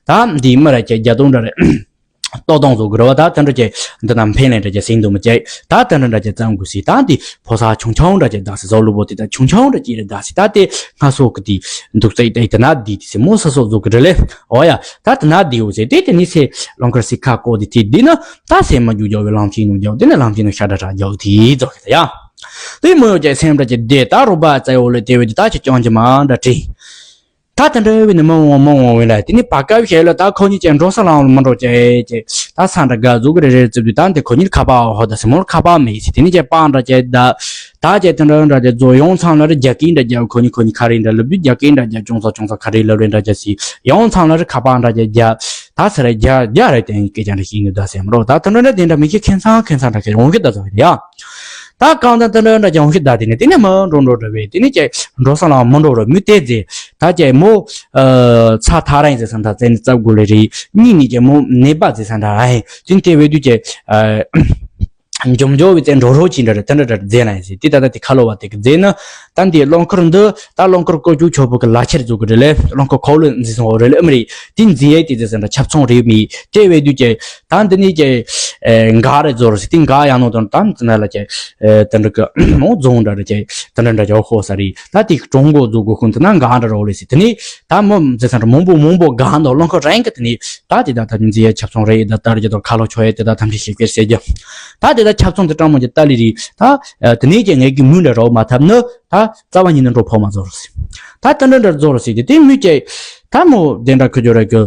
ད་འདི་མི་ར་ཅན་རྒྱ་དོང་འདྲ་རེད། ལྟོ་སྟོང་བཟོ་དགོས་རེད་བ། ད་དེ་འདྲ་ཅན་འདི་ན་འཕེན་ལེན་འདྲ་ཅན་ཟིན་འདུག་མི་ཅན་ད་དེ་འདྲ་འདྲ་ཅན་བཙན་དགོས་སི་ད་འདི་ཕོ་ས་ཆུང་ཆུང་འདྲ་ཅན་ད་སི་བཟོ་ལུ་བོ་དེ་ད་ཆུང་ཆུང་འདྲ་ཅན་རེད་ད་སི་ད་དེ་སྔ་སོ་གི་དེ་འདུག་ཚེ་དེ་དེ་ན་འདི་དེ་སི་མོ་ས་སོ་བཟོ་གི་རེད་ལེ། འོ་ཡ་ད་དེ་ན་འདི་འོ་ཟེར་དེ་དེ་ནི་སེ་ལོང་ཁར་སི་ཁ་ཀོ་དེ་དེ་འདི་ན་ད་སེ་མ་རྒྱུ་རྒྱག་བའི་ལམ་ཆེན་ནང་རྒྱག་དེ་ནི་ལམ་ཆེན་ནང་ཤ་ཁྲག་ཁྲག་རྒྱག་དེ་རྫོགས་གི་ད་ཡ། དེ་མོ་ཡོད་ཅན་སེམས་འདྲ་ཅན་དེ་ད་རོ་པ་ཙེ་འོ་ལེ་དེ་བས་དེ་ད་ཅི་ཅང་ཅི་མ་འདྲ་དྲིན། ད་ ད་དེ་འདྲ་བས་ནི་མི་འོང་མི་འོང་བས་ལ། དེ་ནི་བར་སྐབས་ཤིག་ལ་ད་ཁོ་གཉིས་ཀྱི་འགྲོ་ས་ལའང་མི་འགྲོ་བྱས་ཀྱི། ད་ས་འདྲ་འགའ་ཟུག་གི་རེ་རེ་བཙུགས་དུས། ད་འདི་ཁོ་གཉིས་ཁ་པར་ཧོ་ད་སི་མོར་ཁ་པར་མེད་ཟེར། དེ་ནི་ཀྱི་པང་འདྲ་ཀྱི་ད་ད་ཀྱི་དེ་འདྲ་འདྲ་ཀྱི་བཟོ་ཡོང་ཚང་ལ་རེ་རྒྱ་སྐད་འདྲ་རྒྱ། ཁོ་གཉིས་ཁོ་གཉིས་ཁ་རེ་འདྲ་ལབ་དུས་རྒྱ་སྐད་འདྲ་རྒྱ། ཅུང་ཙག་ཅུང་ཙག་ཁ་རེ་ལབ་རེ་འདྲ་རྒྱ་སི། ཡོང་ཚང་ལ་རེ་ཁ་པར་འདྲ་རྒྱ་རྒྱ། ད་ས་རེ་རྒྱ་རྒྱ་རེ་དེ་སྐད་ཆ་འདྲ་ཞིག་ནི་ད་སེམས་རོ། ད་དེ་འདྲ་འདྲ་དེ་འདྲ་མི་ཁྱི་ཁེན་ཚང་ཁེན་ཚང་འདྲ་ཁེ་འོང་གི་ད་ཚོ་ཡ། ད་གང་ད་དེ་འདྲ་འདྲ་ཀྱང་ཤི་ད། དེ་ནས་དེ་ནས་མ་འགྲོ་འགྲོ་འགྲོ་བས། དེ་ནས་ཀྱེ་འགྲོ་ས་ལ་མ་འགྲོ་རོ་མུ་དེ་ཟེ། ད་ཀྱེ་མོ་ཚ་ཐག་རིང་ཟེ་ས་འདྲ་ཙེ་ནི་ཙབ་དགོས་ལེ་རེད། གཉིས་ནི་ཀྱེ་མོ་ནད་པ་ཟེ་ས་འདྲ་ཨེ་ཙིན་དེ་བས་དུས་ཀྱེ་འཇོམས་འཇོམས་བས་ཙེ་འགྲོ་རོ་ཅི་འདྲ་རེད། དེ་འདྲ་འདྲ་ཟེ་ན་ཡིན་ཟེ། དེ་ད་ད་དེ་ཁ་ལོ་བ་དེ་གི་ཟེ་ན། ད་འདི་རླངས་འཁོར་འདི་ད་རླངས་འཁོར་བཀོལ་སྤྱོད་ཆོག་པོ་གི་ལག་ཁྱེར་བཟོ་གི་རེད་ལེ། རླངས་འཁོར་ཁོག་ལ་འཛིན་སོང་བ་རེད་ལེ། ཨ་མ་རེད། དེ་འཛིན་ཡས་དེ་ཟེ་ས་འདྲ་ཆབ་ཚང་རེད་མི། དེ་བས་དུས་ཀྱེ་ད་འདི་ནས་ཀྱེ་ཨེ་འགག་རེ་བཟོ་རེ་ཟེ། དེ་འགག་ཡང་ནོ་དང་ད་འཛིན་ལ་ཀྱེ་ཨེ་དེ་འདྲ་གི་མོ་རྫོང་འདྲ་རེ་ཀྱེ་དེ་འདྲ་འདྲ་ཀྱེ་ཧོ་ས་རེད། ད་དེ་གྲོང་སྒོ་བཟོ་དགོས་ཁུངས་དེ་ན་འགག་འདྲ་རོ་ལེ་ཟེ། དེ་ནས་ད་མོ་ཟེ་ས་འདྲ་མང་པོ་མང་པོ་འགག་འདུག་རླངས་འཁོར་རང་གི། དེ་ནས་ད་དེ་ད་ད་འཛིན་ཡས་ཆབ་ཚང་རེད། ད་ད་རེ་ཀྱེ་དོ་ཁ་ལོ་ཆོ་ཡས་དེ་ད་ཐམས་ཅད་ཤེས་ཀྱེ་ཟེ་རྒྱུ། ད་དེ་ད་ཆབ་ཚང་དེ་གྲངས་མང་ཀྱེ་ད་ལི་རེད། ད་ཨེ་དེ་ནས་ཀྱེ་ངས་ཀྱི་མུ་འདྲ་རོ་མ་ཐབས་ནི། ད་རྩ་བ་ཉིད་ནས་འགྲོ་ཕོག་མ་བཟོ་རོ་ཟེ། ད་དེ་འདྲ་འདྲ་བཟོ་རོ་ཟེ། དེ་དེ་མུ་ཀྱེ་ད་མོ་དེ་འདྲ་ཁུ་ཇོ་ར་གི་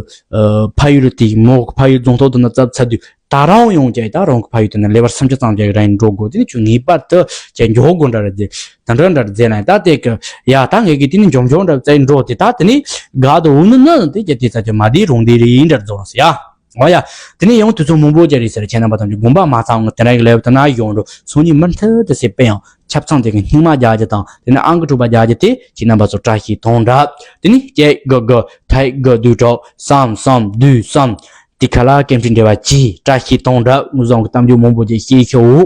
ཕ་ཡུལ་དེ་མོ་ཕ་ཡུལ་རྫོང་ཐོག་དེ་ན་ཙབ་ཚ་དུས་ད་རང་ཡོང་ཀྱེ་ད་རང་གི་ཕ་ཡུལ་དེ་ན་ལེ་བར་སུམ་ཅུ་ཙམ་ཀྱེ་རང་འགྲོ་དགོས། དེ་ནི་ཁྱོད་ངེས་པར་དུ་ཀྱེ་འགྱོ་དགོས་འདྲ་རེད། དེ་དེ་འདྲ་འདྲ་ཟེ་ན་ད་དེ་གི་ཡ་ད་ངས་གི་དེ་ནི་འཇོམས་འཇོམས་འདྲ་ཙེ་འགྲོ་དེ། ད་དེ་ནི་དགའ་དུ་འུ་ནི་ནི་དེ་ཀྱེ་དེ་ཚ་ཀྱེ་མ་དེ་རུང་དེ་རེད་འདྲ་བཟོ་རོ་ཟེ་ཡ། འོ་ཡ། དེ་ནས་ཡང་དུས་ཚོད་མང་པོ་ཅིག་རིང་ཟེར་ཁྱེད་རྣམ་པ་ཐམས་ཅད་དགོངས་པ་མ་ཚང་ངོ་། དེ་འདྲ་གི་ལེའུ་དེ་ན་ཡོང་འགྲོ་སོང་ཉིན་མུ་མཐུད་དུ་ཟེར་པས་ཡང་ཆབ་ཚང་དེ་གི་སྙིང་མ་རྒྱག་རྒྱུ་དང་དེ་ནས་ཨང་ཀི་དྲུག་པ་རྒྱག་རྒྱུ་དེ་ཁྱེད་རྣམ་པ་ཚོ་བཀྲ་ཤིས་དོན་འགྲུབ། དེ་ནས་ཀྱེ་གི་གི་ཐའི་གི་དུས་གྲོགས་སམ་སམ་དུས་སམ་དེ་ཁ་ལ་ཀེམ་ཕྲི་འབྲེལ་བ་གྱིས་བཀྲ་ཤིས་དོན་འགྲུབ། ངུ་བཟང་གི་གཏམ་རྒྱུད་མང་པོ་ཅིག་ཤེས་ཤོག